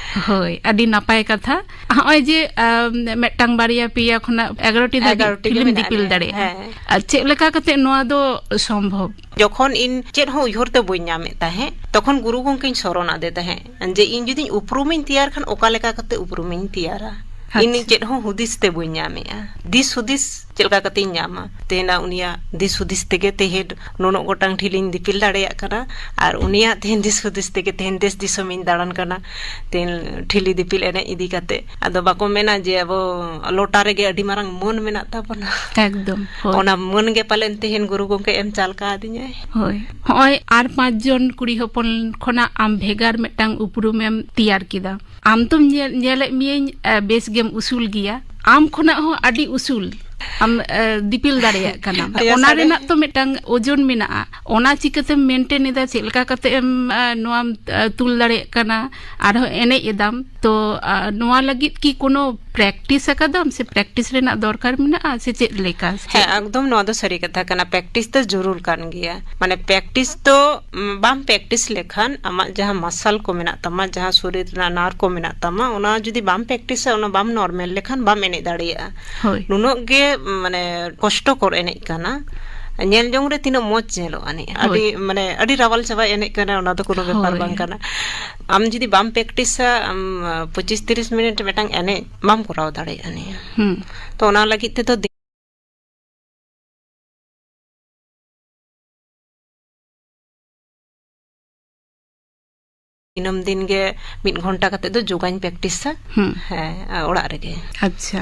ᱦᱳᱭ, ᱟᱹᱰᱤ ᱱᱟᱯᱟᱭ ᱠᱟᱛᱷᱟ᱾ ᱦᱚᱸᱜᱼᱚᱭ ᱡᱮ, ᱟ, ᱢᱤᱫᱴᱟᱝ ᱵᱟᱨᱭᱟ ᱯᱮᱭᱟ ᱠᱷᱚᱱᱟᱜ ᱮᱜᱟᱨᱚ ᱴᱤ ᱫᱷᱟᱹᱵᱤᱡ ᱮᱜᱟᱨᱚ ᱴᱤ ᱜᱮ ᱯᱷᱤᱞᱢ ᱢᱮᱱᱟᱜ ᱫᱤᱯᱤᱞ ᱞᱮᱭᱟ᱾ ᱫᱟᱲᱮᱭᱟᱜᱼᱟ᱾ ᱦᱮᱸ᱾ ᱟ, ᱪᱮᱫ ᱞᱮᱠᱟ ᱠᱟᱛᱮ ᱱᱚᱣᱟ ᱫᱚ ᱥᱚᱢᱵᱷᱚᱵ? ᱡᱚᱠᱷᱚᱱ ᱤᱧ ᱪᱮᱫ ᱦᱚᱸ ᱩᱭᱦᱟᱹᱨ ᱛᱮ ᱵᱟᱹᱧ ᱧᱟᱢᱮᱫ ᱛᱟᱦᱮᱸᱫ, ᱛᱚᱠᱷᱚᱱ ᱜᱩᱨᱩ ᱜᱚᱢᱠᱮᱧ ᱥᱚᱨᱚᱱ ᱟᱫᱮ ᱛᱟᱦᱮᱸᱫ ᱡᱮ ᱤᱧ ᱡᱩᱫᱤᱧ ᱩᱯᱨᱩᱢᱤᱧ ᱛᱮᱭᱟᱨ ᱠᱷᱟᱱ ᱚᱠᱟ ᱞᱮᱠᱟ ᱠᱟᱛᱮ ᱩᱯᱨᱩᱢᱤᱧ ᱛᱮᱭᱟᱨᱟ? ᱤᱧ ᱟᱪᱪᱷᱟ᱾ ᱪᱮᱫ ᱦᱚᱸ ᱦᱩᱫᱤᱥ ᱛᱮ ᱵᱟᱹᱧ ᱧᱟᱢᱮᱫᱼᱟ, ᱫᱤᱥ ᱦᱩᱫᱤᱥ ᱪᱮᱫ ᱞᱮᱠᱟ ᱠᱟᱛᱮᱧ ᱧᱟᱢᱟ? ᱛᱮᱦᱮᱧ ᱩᱱᱤᱭᱟᱜ ᱫᱤᱥ ᱦᱩᱫᱤᱥ ᱛᱮᱜᱮ ᱛᱮᱦᱮᱧ ᱱᱩᱱᱟᱹᱜ ᱜᱚᱴᱟᱝ ᱴᱷᱤᱞᱤᱧ ᱫᱤᱯᱤᱞ ᱫᱟᱲᱮᱭᱟᱜ ᱠᱟᱱᱟ, ᱟᱨ ᱩᱱᱤᱭᱟᱜ ᱛᱮᱦᱮᱧ ᱫᱤᱥ ᱦᱩᱫᱤᱥ ᱛᱮᱜᱮ ᱛᱮᱦᱮᱧ ᱫᱮᱥ ᱫᱤᱥᱚᱢᱤᱧ ᱫᱟᱬᱟᱱ ᱠᱟᱱᱟ᱾ ᱛᱮᱦᱮᱧ ᱴᱷᱤᱞᱤ ᱫᱤᱯᱤᱞ ᱮᱱᱮᱡ ᱤᱫᱤ ᱠᱟᱛᱮ, ᱟᱫᱚ ᱵᱟᱠᱚ ᱢᱮᱱᱟ ᱡᱮ ᱟᱵᱚ ᱞᱚᱴᱟ ᱨᱮᱜᱮ ᱟᱹᱰᱤ ᱢᱟᱨᱟᱝ ᱢᱟᱹᱱ ᱢᱮᱱᱟᱜ ᱛᱟᱵᱚᱱᱟ᱾ ᱮᱠᱫᱚᱢ, ᱦᱳᱭ᱾ ᱚᱱᱟ ᱢᱟᱹᱱ ᱜᱮ ᱯᱟᱞᱮᱱ ᱛᱮᱦᱮᱧ ᱜᱩᱨᱩ ᱜᱚᱢᱠᱮ ᱮᱢ ᱪᱟᱞ ᱠᱟᱣᱫᱤᱧᱟᱭ᱾ ᱦᱳᱭ᱾ ᱦᱚᱸᱜᱼᱚᱭ ᱟᱨ ᱯᱟᱸᱪ ᱡᱚᱱ ᱠᱩᱲᱤ ᱦᱚᱯᱚᱱ ᱠᱷᱚᱱᱟᱜ ᱟᱢ ᱵᱷᱮᱜᱟᱨ ᱢᱤᱫᱴᱟᱝ ᱩᱯᱨᱩᱢᱮᱢ ᱛᱮᱭᱟᱨ ᱠᱮᱫᱟ᱾ ᱟᱢ ᱛᱚᱢ ᱧᱮᱞ, ᱧᱮᱞᱮᱫ ᱢᱤᱭᱟᱹᱧ, ᱟ, ᱵᱮᱥ ᱜᱮᱢ ᱩᱥᱩᱞ ᱜᱮᱭᱟ᱾ ᱟᱢ ᱠᱷᱚᱱᱟᱜ ᱦᱚᱸ ᱟᱹᱰᱤ ᱩᱥᱩᱞ᱾ ᱟᱢ ᱫᱤᱯᱤᱞ ᱫᱟᱲᱮᱭᱟᱜ ᱠᱟᱱᱟᱢ᱾ ᱚᱱᱟ ᱨᱮᱱᱟᱜ ᱛᱚ ᱢᱤᱫᱴᱟᱝ ᱳᱡᱚᱱ ᱢᱮᱱᱟᱜᱼᱟ᱾ ᱚᱱᱟ ᱪᱤᱠᱟᱹᱛᱮᱢ ᱢᱮᱱᱴᱮᱱ ᱮᱫᱟ, ᱪᱮᱫ ᱞᱮᱠᱟ ᱠᱟᱛᱮ ᱮᱢ ᱱᱚᱣᱟᱢ ᱛᱩᱞ ᱫᱟᱲᱮᱭᱟᱜ ᱠᱟᱱᱟ, ᱟᱨᱦᱚᱸ ᱮᱱᱮᱡ ᱮᱫᱟᱢ? ᱛᱚ ᱱᱚᱣᱟ ᱞᱟᱹᱜᱤᱫ ᱠᱤ ᱠᱳᱱᱳ ᱯᱨᱮᱠᱴᱤᱥ ᱟᱠᱟᱫᱟᱢ ᱥᱮ ᱯᱨᱮᱠᱴᱤᱥ ᱨᱮᱱᱟᱜ ᱫᱚᱨᱠᱟᱨ ᱢᱮᱱᱟᱜᱼᱟ ᱥᱮ ᱪᱮᱫ ᱞᱮᱠᱟ? ᱦᱮᱸ, ᱮᱠᱫᱚᱢ ᱱᱚᱣᱟ ᱫᱚ ᱥᱟᱹᱨᱤ ᱠᱟᱛᱷᱟ ᱠᱟᱱᱟ᱾ ᱯᱨᱮᱠᱴᱤᱥ ᱫᱚ ᱡᱚᱨᱩᱨ ᱠᱟᱱ ᱜᱮᱭᱟ᱾ ᱢᱟᱱᱮ ᱯᱨᱮᱠᱴᱤᱥ ᱫᱚ ᱵᱟᱢ ᱯᱨᱮᱠᱴᱤᱥ ᱞᱮᱠᱷᱟᱱ ᱟᱢᱟᱜ ᱡᱟᱦᱟᱸ ᱢᱟᱥᱟᱞ ᱠᱚ ᱢᱮᱱᱟᱜ ᱛᱟᱢᱟ, ᱡᱟᱦᱟᱸ ᱥᱚᱨᱤᱨ ᱨᱮᱱᱟᱜ ᱱᱟᱨ ᱠᱚ ᱢᱮᱱᱟᱜ ᱛᱟᱢᱟ, ᱚᱱᱟ ᱡᱩᱫᱤ ᱵᱟᱢ ᱯᱨᱮᱠᱴᱤᱥᱟ, ᱚᱱᱟ ᱵᱟᱢ ᱱᱚᱨᱢᱟᱞ ᱞᱮᱠᱷᱟᱱ ᱵᱟᱢ ᱮᱱᱮᱡ ᱫᱟᱲᱮᱭᱟᱜᱼᱟ᱾ ᱦᱳᱭ᱾ ᱱᱩᱱᱟᱹᱜ ᱜᱮ ᱢᱟᱱᱮ ᱠᱚᱥᱴᱚᱠᱚᱨ ᱮᱱᱮᱡ ᱠᱟᱱᱟ᱾ ᱧᱮᱞ ᱡᱚᱝ ᱨᱮ ᱛᱤᱱᱟᱹᱜ ᱢᱚᱡᱽ ᱧᱮᱞᱚᱜᱼᱟ ᱟᱹᱱᱤᱡ, ᱟᱹᱰᱤ ᱦᱳᱭ᱾ ᱢᱟᱱᱮ ᱟᱹᱰᱤ ᱨᱟᱣᱟᱞ ᱪᱟᱵᱟ ᱮᱱᱮᱡ ᱠᱟᱱᱟ, ᱚᱱᱟ ᱫᱚ ᱠᱳᱱᱳ ᱵᱮᱯᱟᱨ ᱦᱳᱭ᱾ ᱵᱟᱝ ᱠᱟᱱᱟ᱾ ᱟᱢ ᱡᱩᱫᱤ ᱵᱟᱢ ᱯᱨᱮᱠᱴᱤᱥᱟ, ᱟᱢ ᱯᱚᱸᱪᱤᱥ ᱛᱤᱨᱤᱥ ᱢᱤᱱᱤᱴ ᱢᱤᱫᱴᱟᱝ ᱮᱱᱮᱡ ᱵᱟᱢ ᱠᱚᱨᱟᱣ ᱫᱟᱲᱮᱭᱟᱜᱼᱟ ᱱᱤᱭᱟᱹ᱾ ᱦᱩᱸ᱾ ᱛᱚ ᱚᱱᱟ ᱞᱟᱹᱜᱤᱫ ᱛᱮᱫᱚ ᱫᱤᱱᱟᱹᱢ ᱫᱤᱱ ᱜᱮ ᱢᱤᱫ ᱜᱷᱚᱱᱴᱟ ᱠᱟᱛᱮ ᱫᱚ ᱡᱳᱜᱟᱧ ᱯᱨᱮᱠᱴᱤᱥᱟ᱾ ᱦᱩᱸ᱾ ᱦᱮᱸ, ᱚᱲᱟᱜ ᱨᱮᱜᱮ᱾ ᱟᱪᱪᱷᱟ᱾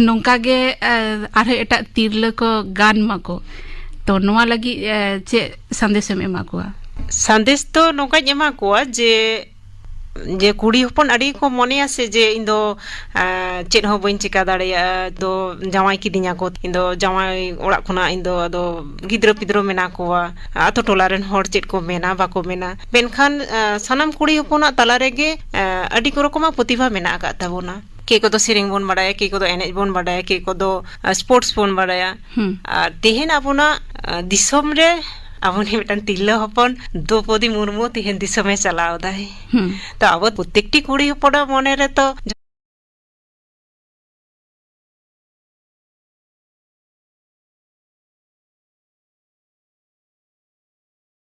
ᱱᱚᱝᱠᱟ ᱜᱮ ᱟᱨᱦᱚᱸ ᱮᱴᱟᱜ ᱛᱤᱨᱞᱟᱹ ᱠᱚ ᱜᱟᱱ ᱢᱟᱠᱚ, ᱛᱚ ᱱᱚᱣᱟ ᱞᱟᱹᱜᱤᱫ ᱪᱮᱫ ᱥᱟᱸᱫᱮᱥ ᱮᱢ ᱮᱢᱟ ᱠᱚᱣᱟ? ᱥᱟᱸᱫᱮᱥ ᱫᱚ ᱱᱚᱝᱠᱟᱧ ᱮᱢᱟ ᱠᱚᱣᱟ ᱡᱮ ᱡᱮ ᱠᱩᱲᱤ ᱦᱚᱯᱚᱱ ᱟᱹᱰᱤ ᱠᱚ ᱢᱚᱱᱮᱭᱟ ᱥᱮ ᱡᱮ ᱤᱧ ᱫᱚ ᱪᱮᱫ ᱦᱚᱸ ᱵᱟᱹᱧ ᱪᱤᱠᱟ ᱫᱟᱲᱮᱭᱟᱜᱼᱟ, ᱫᱚ ᱡᱟᱶᱟᱭ ᱠᱤᱫᱤᱧᱟ ᱠᱚ, ᱤᱧ ᱫᱚ ᱡᱟᱶᱟᱭ ᱚᱲᱟᱜ ᱠᱷᱚᱱᱟᱜ ᱤᱧ ᱫᱚ ᱟᱫᱚ ᱜᱤᱫᱽᱨᱟᱹ ᱯᱤᱫᱽᱨᱟᱹ ᱢᱮᱱᱟᱜ ᱠᱚᱣᱟ, ᱟᱛᱳ ᱴᱚᱞᱟ ᱨᱮᱱ ᱦᱚᱲ ᱪᱮᱫ ᱠᱚ ᱢᱮᱱᱟ ᱵᱟᱠᱚ ᱢᱮᱱᱟ᱾ ᱢᱮᱱᱠᱷᱟᱱ ᱥᱟᱱᱟᱢ ᱠᱩᱲᱤ ᱦᱚᱯᱚᱱᱟᱜ ᱛᱟᱞᱟ ᱨᱮᱜᱮ ᱟᱹᱰᱤ ᱨᱚᱠᱚᱢᱟᱜ ᱯᱨᱚᱛᱤᱵᱷᱟ ᱢᱮᱱᱟᱜ ᱟᱠᱟᱫ ᱛᱟᱵᱚᱱᱟ᱾ ᱠᱮ ᱠᱚᱫᱚ ᱥᱮᱨᱮᱧ ᱵᱚᱱ ᱵᱟᱲᱟᱭᱟ, ᱠᱮ ᱠᱚᱫᱚ ᱮᱱᱮᱡ ᱵᱚᱱ ᱵᱟᱲᱟᱭᱟ, ᱠᱮ ᱠᱚᱫᱚ ᱥᱯᱳᱨᱴᱥ ᱵᱚᱱ ᱵᱟᱲᱟᱭᱟ᱾ ᱦᱩᱸ᱾ ᱟᱨ ᱛᱮᱦᱮᱧ ᱟᱵᱚᱱᱟᱜ ᱫᱤᱥᱚᱢ ᱨᱮ ᱟᱵᱚ ᱱᱤᱡ ᱢᱤᱫᱴᱟᱝ ᱛᱤᱨᱞᱟᱹ ᱦᱚᱯᱚᱱ ᱫᱨᱚᱯᱚᱫᱤ ᱢᱩᱨᱢᱩ ᱛᱮᱦᱮᱧ ᱫᱤᱥᱚᱢᱮ ᱪᱟᱞᱟᱣ ᱫᱟᱭ᱾ ᱦᱩᱸ᱾ ᱛᱚ ᱟᱵᱚ ᱯᱨᱚᱛᱮᱠᱴᱤ ᱠᱩᱲᱤ ᱦᱚᱯᱚᱱᱟᱜ ᱢᱚᱱᱮ ᱨᱮᱛᱚ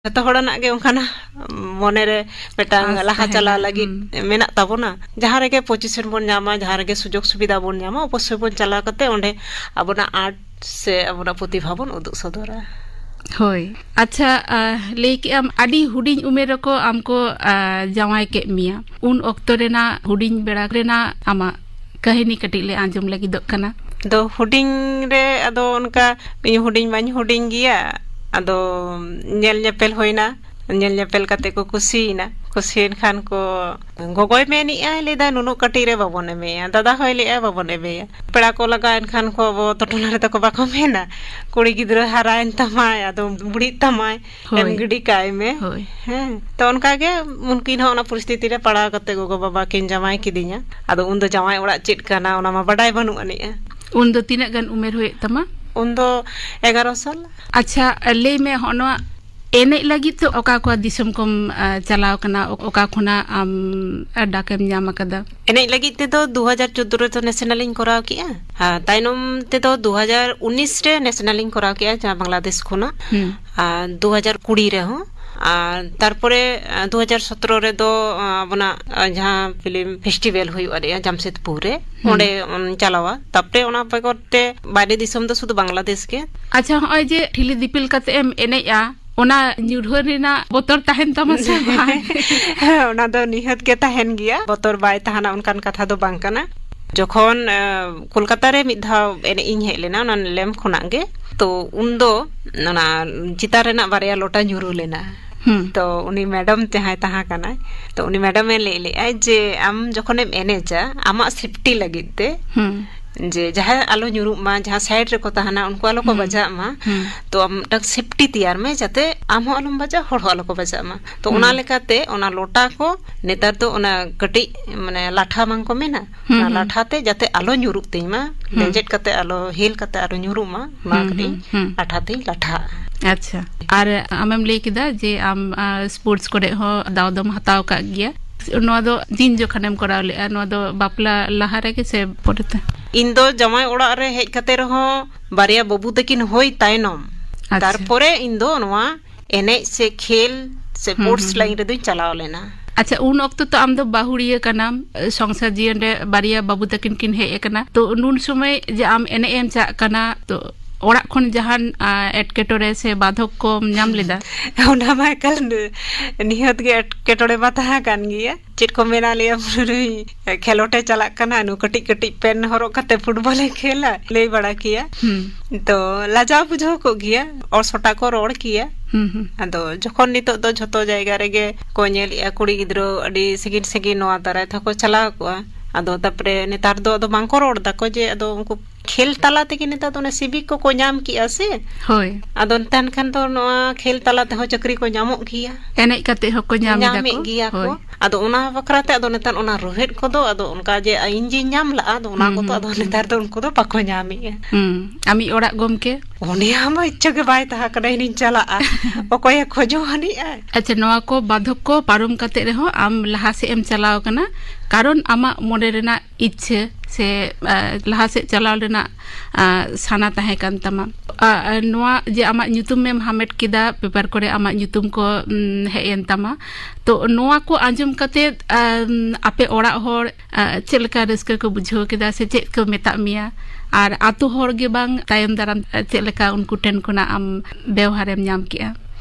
ᱡᱚᱛᱚ ᱦᱚᱲ ᱨᱮᱱᱟᱜ ᱜᱮ ᱚᱱᱠᱟᱱᱟᱜ ᱢᱚᱱᱮ ᱨᱮ ᱢᱤᱫᱴᱟᱝ ᱟᱸᱥ ᱞᱟᱦᱟ ᱛᱟᱦᱮᱱᱟ᱾ ᱪᱟᱞᱟᱣ ᱞᱟᱹᱜᱤᱫ ᱦᱩᱸ᱾ ᱢᱮᱱᱟᱜ ᱛᱟᱵᱚᱱᱟ᱾ ᱡᱟᱦᱟᱸ ᱨᱮᱜᱮ ᱯᱚᱡᱤᱥᱚᱱ ᱵᱚᱱ ᱧᱟᱢᱟ, ᱡᱟᱦᱟᱸ ᱨᱮᱜᱮ ᱥᱩᱡᱳᱜᱽ ᱥᱩᱵᱤᱫᱷᱟ ᱵᱚᱱ ᱧᱟᱢᱟ, ᱚᱵᱚᱥᱥᱳᱭ ᱵᱚᱱ ᱪᱟᱞᱟᱣ ᱠᱟᱛᱮ ᱚᱸᱰᱮ ᱟᱵᱚᱱᱟᱜ ᱟᱨᱴ ᱥᱮ ᱟᱵᱚᱱᱟᱜ ᱯᱨᱚᱛᱤᱵᱷᱟ ᱵᱚᱱ ᱩᱫᱩᱜ ᱥᱚᱫᱚᱨᱟ᱾ ᱦᱳᱭ᱾ ᱟᱪᱪᱷᱟ, ᱞᱟᱹᱭ ᱠᱮᱜ ᱟᱢ ᱟᱹᱰᱤ ᱦᱩᱰᱤᱧ ᱩᱢᱮᱨ ᱨᱮᱠᱚ ᱟᱢ ᱠᱚ ᱡᱟᱶᱟᱭ ᱠᱮᱫ ᱢᱮᱭᱟ᱾ ᱩᱱ ᱚᱠᱛᱚ ᱨᱮᱱᱟᱜ, ᱦᱩᱰᱤᱧ ᱵᱮᱲᱟ ᱨᱮᱱᱟᱜ ᱟᱢᱟᱜ ᱠᱟᱹᱦᱱᱤ ᱠᱟᱹᱴᱤᱡ ᱞᱮ ᱟᱸᱡᱚᱢ ᱞᱟᱹᱜᱤᱫᱚᱜ ᱠᱟᱱᱟ᱾ ᱟᱫᱚ ᱦᱩᱰᱤᱧ ᱨᱮ, ᱟᱫᱚ ᱚᱱᱠᱟ ᱤᱧ ᱦᱩᱰᱤᱧ ᱢᱟᱧ ᱦᱩᱰᱤᱧ ᱜᱮᱭᱟ, ᱟᱫᱚ ᱧᱮᱞ ᱧᱮᱯᱮᱞ ᱦᱩᱭᱱᱟ᱾ ᱧᱮᱞ ᱧᱮᱯᱮᱞ ᱠᱟᱛᱮ ᱠᱚ ᱠᱩᱥᱤᱭᱮᱱᱟ᱾ ᱠᱩᱥᱤᱭᱮᱱ ᱠᱷᱟᱱ ᱠᱚ, ᱜᱚᱜᱚᱭ ᱢᱮᱱᱮᱜᱼᱟᱭ, ᱞᱟᱹᱭᱫᱟ, "ᱱᱩᱱᱟᱹᱜ ᱠᱟᱹᱴᱤᱡ ᱨᱮ ᱵᱟᱵᱚᱱ ᱮᱢᱮᱭᱟ", ᱫᱟᱫᱟ ᱦᱚᱸᱭ ᱞᱟᱹᱭᱮᱜᱼᱟ, "ᱵᱟᱵᱚᱱ ᱮᱢᱮᱭᱟ", ᱯᱮᱲᱟ ᱠᱚ ᱞᱟᱜᱟᱣ ᱮᱱ ᱠᱷᱟᱱ ᱠᱚ, ᱟᱵᱚ ᱟᱛᱳ ᱴᱚᱞᱟ ᱨᱮᱫᱚ ᱠᱚ ᱵᱟᱠᱚ ᱢᱮᱱᱟ, "ᱠᱩᱲᱤ ᱜᱤᱫᱽᱨᱟᱹ ᱦᱟᱨᱟᱭᱮᱱ ᱛᱟᱢᱟᱭ, ᱟᱫᱚ ᱵᱩᱲᱦᱤᱜ ᱛᱟᱢᱟᱭ, ᱮᱢ ᱦᱳᱭ᱾ ᱜᱤᱰᱤ ᱠᱟᱭ ᱢᱮ"᱾ ᱦᱳᱭ᱾ ᱦᱮᱸ, ᱛᱚ ᱚᱱᱠᱟ ᱜᱮ ᱩᱱᱠᱤᱱ ᱦᱚᱸ ᱚᱱᱟ ᱯᱚᱨᱤᱥᱛᱷᱤᱛᱤ ᱨᱮ ᱯᱟᱲᱟᱣ ᱠᱟᱛᱮ ᱜᱚᱜᱚ ᱵᱟᱵᱟ ᱠᱤᱱ ᱡᱟᱶᱟᱭ ᱠᱤᱫᱤᱧᱟ᱾ ᱟᱫᱚ ᱩᱱᱫᱚ ᱡᱟᱶᱟᱭ ᱚᱲᱟᱜ ᱪᱮᱫ ᱠᱟᱱᱟ, ᱚᱱᱟ ᱢᱟ ᱵᱟᱰᱟᱭ ᱵᱟᱹᱱᱩᱜ ᱟᱹᱱᱤᱡᱼᱟ᱾ ᱩᱱᱫᱚ ᱛᱤᱱᱟᱹᱜ ᱜᱟᱱ ᱩᱢᱮᱨ ᱦᱩᱭᱩᱜ ᱛᱟᱢᱟ? ᱩᱱᱫᱚ ᱮᱜᱟᱨᱚ ᱥᱟᱞ᱾ ᱟᱪᱪᱷᱟ, ᱞᱟᱹᱭ ᱢᱮ, ᱦᱚᱸᱜᱼᱚ ᱱᱚᱣᱟ ᱮᱱᱮᱡ ᱞᱟᱹᱜᱤᱫ ᱛᱮ ᱚᱠᱟ ᱚᱠᱟ ᱫᱤᱥᱚᱢ ᱠᱚᱢ, ᱟ, ᱪᱟᱞᱟᱣ ᱠᱟᱱᱟ? ᱚ-, ᱚᱠᱟ ᱠᱷᱚᱱᱟᱜ ᱟᱢ, ᱟ, ᱰᱟᱠᱮᱢ ᱧᱟᱢ ᱟᱠᱟᱫᱟ? ᱮᱱᱮᱡ ᱞᱟᱹᱜᱤᱫ ᱛᱮᱫᱚ ᱫᱩ ᱦᱟᱡᱟᱨ ᱪᱳᱫᱫᱳ ᱨᱮᱫᱚ ᱱᱮᱥᱱᱟᱞ ᱤᱧ ᱠᱚᱨᱟᱣ ᱠᱮᱜᱼᱟ᱾ ᱟᱨ ᱛᱟᱭᱱᱚᱢ ᱛᱮᱫᱚ ᱫᱩ ᱦᱟᱡᱟᱨ ᱩᱱᱤᱥ ᱨᱮ ᱱᱮᱥᱱᱟᱞ ᱤᱧ ᱠᱚᱨᱟᱣ ᱠᱮᱜᱼᱟ, ᱡᱟᱦᱟᱸ ᱵᱟᱝᱞᱟᱫᱮᱥ ᱠᱷᱚᱱᱟᱜ᱾ ᱦᱩᱸ᱾ ᱟᱨ ᱫᱩ ᱦᱟᱡᱟᱨ ᱠᱩᱲᱤ ᱨᱮᱦᱚᱸ᱾ ᱟᱨ ᱛᱟᱨᱯᱚᱨᱮ, ᱟ, ᱫᱩ ᱦᱟᱡᱟᱨ ᱥᱚᱛᱨᱚ ᱨᱮᱫᱚ, ᱟ, ᱟᱵᱚᱱᱟᱜ, ᱟ, ᱡᱟᱦᱟᱸ ᱯᱷᱤᱞᱢ ᱯᱷᱮᱥᱴᱤᱵᱮᱞ ᱦᱩᱭᱩᱜᱼᱟ ᱨᱮᱭᱟᱜ ᱡᱟᱢᱥᱮᱫᱽᱯᱩᱨ ᱨᱮ, ᱦᱩᱸ᱾ ᱚᱸᱰᱮ, ᱩᱢ, ᱪᱟᱞᱟᱣᱟ᱾ ᱛᱟᱯᱚᱨᱮ ᱚᱱᱟ ᱵᱮᱜᱚᱨ ᱛᱮ ᱵᱟᱭᱨᱮ ᱫᱤᱥᱚᱢ ᱫᱚ ᱥᱩᱫᱷᱩ ᱵᱟᱝᱞᱟᱫᱮᱥ ᱜᱮ᱾ ᱟᱪᱪᱷᱟ, ᱦᱚᱸᱜᱼᱚᱭ ᱡᱮ ᱴᱷᱤᱞᱤ ᱫᱤᱯᱤᱞ ᱠᱟᱛᱮ ᱮᱢ ᱮᱱᱮᱡᱼᱟ, ᱚᱱᱟ ᱧᱩᱨᱦᱟᱹ ᱨᱮᱱᱟᱜ ᱵᱚᱛᱚᱨ ᱛᱟᱦᱮᱱ ᱛᱟᱢᱟ ᱥᱮ ᱵᱟᱝ? ᱦᱮᱸ, ᱚᱱᱟ ᱫᱚ ᱱᱤᱦᱟᱹᱛ ᱜᱮ ᱛᱟᱦᱮᱱ ᱜᱮᱭᱟ᱾ ᱵᱚᱛᱚᱨ ᱵᱟᱭ ᱛᱟᱦᱮᱱᱟ ᱚᱱᱠᱟᱱ ᱠᱟᱛᱷᱟ ᱫᱚ ᱵᱟᱝ ᱠᱟᱱᱟ᱾ ᱡᱚᱠᱷᱚᱱ, ᱮ, ᱠᱳᱞᱠᱟᱛᱟ ᱨᱮ ᱢᱤᱫ ᱫᱷᱟᱣ ᱮᱱᱮᱡ ᱤᱧ ᱦᱮᱡ ᱞᱮᱱᱟ, ᱚᱱᱟ ᱱᱮᱞᱮᱢ ᱠᱷᱚᱱᱟᱜ ᱜᱮ, ᱛᱚ ᱩᱱᱫᱚ ᱚᱱᱟ ᱪᱮᱛᱟᱱ ᱨᱮᱱᱟᱜ ᱵᱟᱨᱭᱟ ᱞᱚᱴᱟ ᱧᱩᱨᱩ ᱞᱮᱱᱟ᱾ ᱦᱩᱸ᱾ ᱛᱚ ᱩᱱᱤ ᱢᱮᱰᱟᱢ ᱡᱟᱦᱟᱸᱭ ᱛᱟᱦᱮᱸ ᱠᱟᱱᱟᱭ, ᱛᱚ ᱩᱱᱤ ᱢᱮᱰᱟᱢᱮ ᱞᱟᱹᱭ ᱞᱮᱜᱼᱟᱭ ᱡᱮ, "ᱟᱢ ᱡᱚᱠᱷᱚᱱᱮᱢ ᱮᱱᱮᱡᱟ, ᱟᱢᱟᱜ ᱥᱮᱯᱴᱤ ᱞᱟᱹᱜᱤᱫ ᱛᱮ, ᱦᱩᱸ᱾ ᱡᱮ ᱡᱟᱦᱟᱸᱭ ᱟᱞᱚ ᱧᱩᱨᱩᱜ ᱢᱟ, ᱡᱟᱦᱟᱸ ᱥᱟᱭᱤᱰ ᱨᱮᱠᱚ ᱛᱟᱦᱮᱱᱟ, ᱩᱱᱠᱩ ᱟᱞᱚ ᱠᱚ ᱦᱩᱸ᱾ ᱵᱟᱡᱟᱜ ᱢᱟ, ᱦᱩᱸ᱾ ᱛᱚ ᱟᱢ ᱢᱤᱫᱴᱟᱝ ᱥᱮᱯᱴᱤ ᱛᱮᱭᱟᱨ ᱢᱮ, ᱡᱟᱛᱮ ᱟᱢ ᱦᱚᱸ ᱟᱞᱚᱢ ᱵᱟᱡᱟᱜ, ᱦᱚᱲ ᱦᱚᱸ ᱟᱞᱚ ᱠᱚ ᱵᱟᱡᱟᱜ ᱢᱟ᱾" ᱛᱚ ᱚᱱᱟ ᱦᱩᱸ᱾ ᱞᱮᱠᱟᱛᱮ ᱚᱱᱟ ᱞᱚᱴᱟ ᱠᱚ ᱱᱮᱛᱟᱨ ᱫᱚ ᱚᱱᱟ ᱠᱟᱹᱴᱤᱡ, ᱢᱟᱱᱮ, ᱞᱟᱴᱷᱟ ᱵᱟᱝ ᱠᱚ ᱢᱮᱱᱟ, ᱦᱩᱸ, ᱚᱱᱟ ᱦᱩᱸ᱾ ᱞᱟᱴᱷᱟ ᱛᱮ ᱡᱟᱛᱮ ᱟᱞᱚ ᱧᱩᱨᱩᱜ ᱛᱤᱧ ᱢᱟ, ᱦᱩᱸ᱾ ᱞᱮᱸᱡᱮᱫ ᱠᱟᱛᱮ ᱟᱞᱚ, ᱦᱤᱞ ᱠᱟᱛᱮ ᱟᱞᱚ ᱧᱩᱨᱩᱜ ᱢᱟ, ᱚᱱᱟ ᱦᱩᱸ, ᱠᱟᱹᱴᱤᱡ ᱦᱩᱸ, ᱦᱩᱸ᱾ ᱞᱟᱴᱷᱟ ᱛᱮᱧ ᱞᱟᱴᱷᱟᱜᱼᱟ᱾ ᱟᱪᱪᱷᱟ, ᱟᱨ ᱟᱢᱮᱢ ᱞᱟᱹᱭ ᱠᱮᱫᱟ ᱡᱮ ᱟᱢ, ᱟ, ᱥᱯᱳᱨᱴᱥ ᱠᱚᱨᱮ ᱦᱚᱸ ᱫᱟᱣ ᱫᱚᱢ ᱦᱟᱛᱟᱣ ᱟᱠᱟᱫ ᱜᱮᱭᱟ᱾ ᱱᱚᱣᱟ ᱫᱚ ᱛᱤᱱ ᱡᱚᱠᱷᱚᱱᱮᱢ ᱠᱚᱨᱟᱣ ᱞᱮᱫᱼᱟ? ᱱᱚᱣᱟ ᱫᱚ ᱵᱟᱯᱞᱟ ᱞᱟᱦᱟ ᱨᱮᱜᱮ ᱥᱮ ᱯᱚᱨᱮᱛᱮ? ᱤᱧ ᱫᱚ ᱡᱟᱶᱟᱭ ᱚᱲᱟᱜ ᱨᱮ ᱦᱮᱡ ᱠᱟᱛᱮ ᱨᱮᱦᱚᱸ ᱵᱟᱨᱭᱟ ᱵᱟᱹᱵᱩ ᱛᱟᱹᱠᱤᱱ ᱦᱩᱭ ᱛᱟᱭᱱᱚᱢ, ᱟᱪᱪᱷᱟ᱾ ᱛᱟᱨᱯᱚᱨᱮ ᱤᱧ ᱫᱚ ᱱᱚᱣᱟ ᱮᱱᱮᱡ ᱥᱮ ᱠᱷᱮᱞ ᱥᱮ ᱦᱩᱸ, ᱯᱳᱨᱴᱥ ᱦᱩᱸ, ᱞᱟᱭᱤᱱ ᱦᱩᱸ᱾ ᱨᱮᱫᱚᱧ ᱪᱟᱞᱟᱣ ᱞᱮᱱᱟ᱾ ᱟᱪᱪᱷᱟ, ᱩᱱ ᱚᱠᱛᱚ ᱛᱚ ᱟᱢ ᱫᱚ ᱵᱟᱹᱦᱩᱲᱤᱭᱟᱹ ᱠᱟᱱᱟᱢ, ᱥᱚᱝᱥᱟᱨ ᱡᱤᱭᱚᱱ ᱨᱮ ᱵᱟᱨᱭᱟ ᱵᱟᱹᱵᱩ ᱛᱟᱹᱠᱤᱱ ᱠᱤᱱ ᱦᱮᱡ ᱟᱠᱟᱱᱟ, ᱛᱚ ᱱᱩᱱ ᱥᱚᱢᱚᱭ ᱡᱮ ᱟᱢ ᱮᱱᱮᱡ ᱮᱢ ᱪᱟᱜ ᱠᱟᱱᱟ, ᱛᱚ ᱚᱲᱟᱜ ᱠᱷᱚᱱ ᱡᱟᱦᱟᱱ ᱟ, ᱮᱴᱠᱮᱴᱚᱬᱮ ᱥᱮ ᱵᱟᱫᱷᱚᱠ ᱠᱚᱢ ᱧᱟᱢ ᱞᱮᱫᱟ? ᱚᱱᱟ ᱢᱟ ᱮᱠᱟᱞ ᱱᱤ- ᱱᱤᱦᱟᱹᱛ ᱜᱮ ᱮᱴᱠᱮᱴᱚᱬᱮ ᱢᱟ ᱛᱟᱦᱮᱸ ᱠᱟᱱ ᱜᱮᱭᱟ᱾ ᱪᱮᱫ ᱠᱚ ᱢᱮᱱᱟ, ᱞᱟᱹᱭᱟ ᱢᱩᱨᱩᱭ ᱠᱷᱮᱞᱳᱰ ᱮ ᱪᱟᱞᱟᱜ ᱠᱟᱱᱟ, ᱱᱩ ᱠᱟᱹᱴᱤᱡ ᱠᱟᱹᱴᱤᱡ ᱯᱮᱱ ᱦᱚᱨᱚᱜ ᱠᱟᱛᱮ ᱯᱷᱩᱴᱵᱚᱞ ᱮ ᱠᱷᱮᱞᱟ, ᱞᱟᱹᱭ ᱵᱟᱲᱟ ᱠᱮᱭᱟ᱾ ᱦᱩᱸ ᱛᱚ ᱞᱟᱡᱟᱣ ᱵᱩᱡᱷᱟᱹᱣ ᱠᱚᱜ ᱜᱮᱭᱟ, ᱚᱥᱚᱴᱟ ᱠᱚ ᱨᱚᱲ ᱠᱮᱭᱟ᱾ ᱦᱩᱸ ᱦᱩᱸ ᱟᱫᱚ ᱡᱚᱠᱷᱚᱱ ᱱᱤᱛᱚᱜ ᱫᱚ ᱡᱷᱚᱛᱚ ᱡᱟᱭᱜᱟ ᱨᱮᱜᱮ ᱠᱚ ᱧᱮᱞᱮᱜᱼᱟ, ᱠᱩᱲᱤ ᱜᱤᱫᱽᱨᱟᱹ ᱟᱹᱰᱤ ᱥᱟᱺᱜᱤᱧ ᱥᱟᱺᱜᱤᱧ ᱱᱚᱣᱟ ᱫᱟᱨᱟᱭ ᱛᱮᱦᱚᱸ ᱠᱚ ᱪᱟᱞᱟᱣ ᱠᱚᱜᱼᱟ᱾ ᱟᱫᱚ ᱛᱟᱯᱚᱨᱮ ᱱᱮᱛᱟᱨ ᱫᱚ ᱟᱫᱚ ᱵᱟᱝᱠᱚ ᱨᱚᱲ ᱫᱟᱠᱚ ᱡᱮ ᱟᱫᱚ ᱩᱱᱠᱩ ᱠᱷᱮᱞ ᱛᱟᱞᱟ ᱛᱮᱜᱮ ᱱᱮᱛᱟᱨ ᱫᱚ ᱚᱱᱮ ᱥᱤᱵᱤᱠ ᱠᱚᱠᱚ ᱧᱟᱢ ᱠᱮᱜᱼᱟ ᱥᱮ᱾ ᱦᱳᱭ᱾ ᱟᱫᱚ ᱱᱮᱛᱟᱨ ᱠᱷᱟᱱ ᱫᱚ ᱱᱚᱣᱟ ᱠᱷᱮᱞ ᱛᱟᱞᱟ ᱛᱮᱦᱚᱸ ᱪᱟᱹᱠᱨᱤ ᱠᱚ ᱧᱟᱢᱚᱜ ᱜᱮᱭᱟ᱾ ᱮᱱᱮᱡ ᱠᱟᱛᱮ ᱦᱚᱸᱠᱚ ᱧᱟᱢ ᱮᱫᱟ ᱧᱟᱢᱮᱫ ᱠᱚ᱾ ᱜᱮᱭᱟ ᱠᱚ᱾ ᱦᱳᱭ᱾ ᱟᱫᱚ ᱚᱱᱟ ᱵᱟᱠᱷᱨᱟ ᱛᱮ ᱟᱫᱚ ᱱᱮᱛᱟᱨ ᱚᱱᱟ ᱨᱳᱦᱮᱫ ᱠᱚᱫᱚ ᱟᱫᱚ ᱚᱱᱠᱟ ᱡᱮ ᱤᱧ ᱡᱮᱧ ᱧᱟᱢ ᱞᱟᱜᱼᱟ, ᱟᱫᱚ ᱚᱱᱟ ᱦᱩᱸ, ᱠᱚᱫᱚ ᱦᱩᱸ, ᱟᱫᱚ ᱦᱩᱸ᱾ ᱱᱮᱛᱟᱨ ᱫᱚ ᱩᱱᱠᱩ ᱫᱚ ᱵᱟᱠᱚ ᱧᱟᱢᱮᱜᱼᱟ᱾ ᱦᱩᱸ᱾ ᱟᱢᱤᱡ ᱚᱲᱟᱜ ᱜᱚᱢᱠᱮ? ᱩᱱᱤᱭᱟᱜ ᱢᱟ ᱤᱪᱪᱷᱟᱹ ᱜᱮ ᱵᱟᱭ ᱛᱟᱦᱮᱸ ᱠᱟᱱᱟ ᱤᱧᱤᱧ ᱪᱟᱞᱟᱜᱼᱟ᱾ ᱚᱠᱚᱭᱮ ᱠᱷᱚᱡᱚᱜ ᱟᱹᱱᱤᱡᱼᱟ? ᱟᱪᱪᱷᱟ, ᱱᱚᱣᱟ ᱠᱚ ᱵᱟᱫᱷᱚᱠ ᱠᱚ ᱯᱟᱨᱚᱢ ᱠᱟᱛᱮ ᱨᱮᱦᱚᱸ ᱟᱢ ᱞᱟᱦᱟ ᱥᱮᱫ ᱮᱢ ᱪᱟᱞᱟᱣ ᱠᱟᱱᱟ, ᱠᱟᱨᱚᱱ ᱟᱢᱟᱜ ᱢᱚᱱᱮ ᱨᱮᱱᱟᱜ ᱤᱪᱪᱷᱟᱹ ᱥᱮ ᱟ, ᱞᱟᱦᱟ ᱥᱮᱫ ᱪᱟᱞᱟᱣ ᱨᱮᱱᱟᱜ ᱟ, ᱥᱟᱱᱟ ᱛᱟᱦᱮᱸ ᱠᱟᱱ ᱛᱟᱢᱟ᱾ ᱟ, ᱟ, ᱱᱚᱣᱟ ᱡᱮ ᱟᱢᱟᱜ ᱧᱩᱛᱩᱢ ᱮᱢ ᱦᱟᱢᱮᱴ ᱠᱮᱫᱟ, ᱯᱮᱯᱟᱨ ᱠᱚᱨᱮ ᱟᱢᱟᱜ ᱧᱩᱛᱩᱢ ᱠᱚ ᱩᱢ, ᱦᱮᱡ ᱮᱱ ᱛᱟᱢᱟ, ᱛᱚ ᱱᱚᱣᱟ ᱠᱚ ᱟᱸᱡᱚᱢ ᱠᱟᱛᱮ ᱟᱢ, ᱟᱯᱮ ᱚᱲᱟᱜ ᱦᱚᱲ ᱟ, ᱪᱮᱫ ᱞᱮᱠᱟ ᱨᱟᱹᱥᱠᱟᱹ ᱠᱚ ᱵᱩᱡᱷᱟᱹᱣ ᱠᱮᱫᱟ ᱥᱮ ᱪᱮᱫ ᱠᱚ ᱢᱮᱛᱟᱜ ᱢᱮᱭᱟ? ᱟᱨ ᱟᱛᱳ ᱦᱚᱲ ᱜᱮ ᱵᱟᱝ ᱛᱟᱭᱚᱢ ᱫᱟᱨᱟᱢ ᱟ, ᱪᱮᱫ ᱞᱮᱠᱟ ᱩᱱᱠᱩ ᱴᱷᱮᱱ ᱠᱷᱚᱱᱟᱜ ᱟᱢ ᱵᱮᱣᱦᱟᱨᱮᱢ ᱧᱟᱢ ᱠᱮᱜᱼᱟ?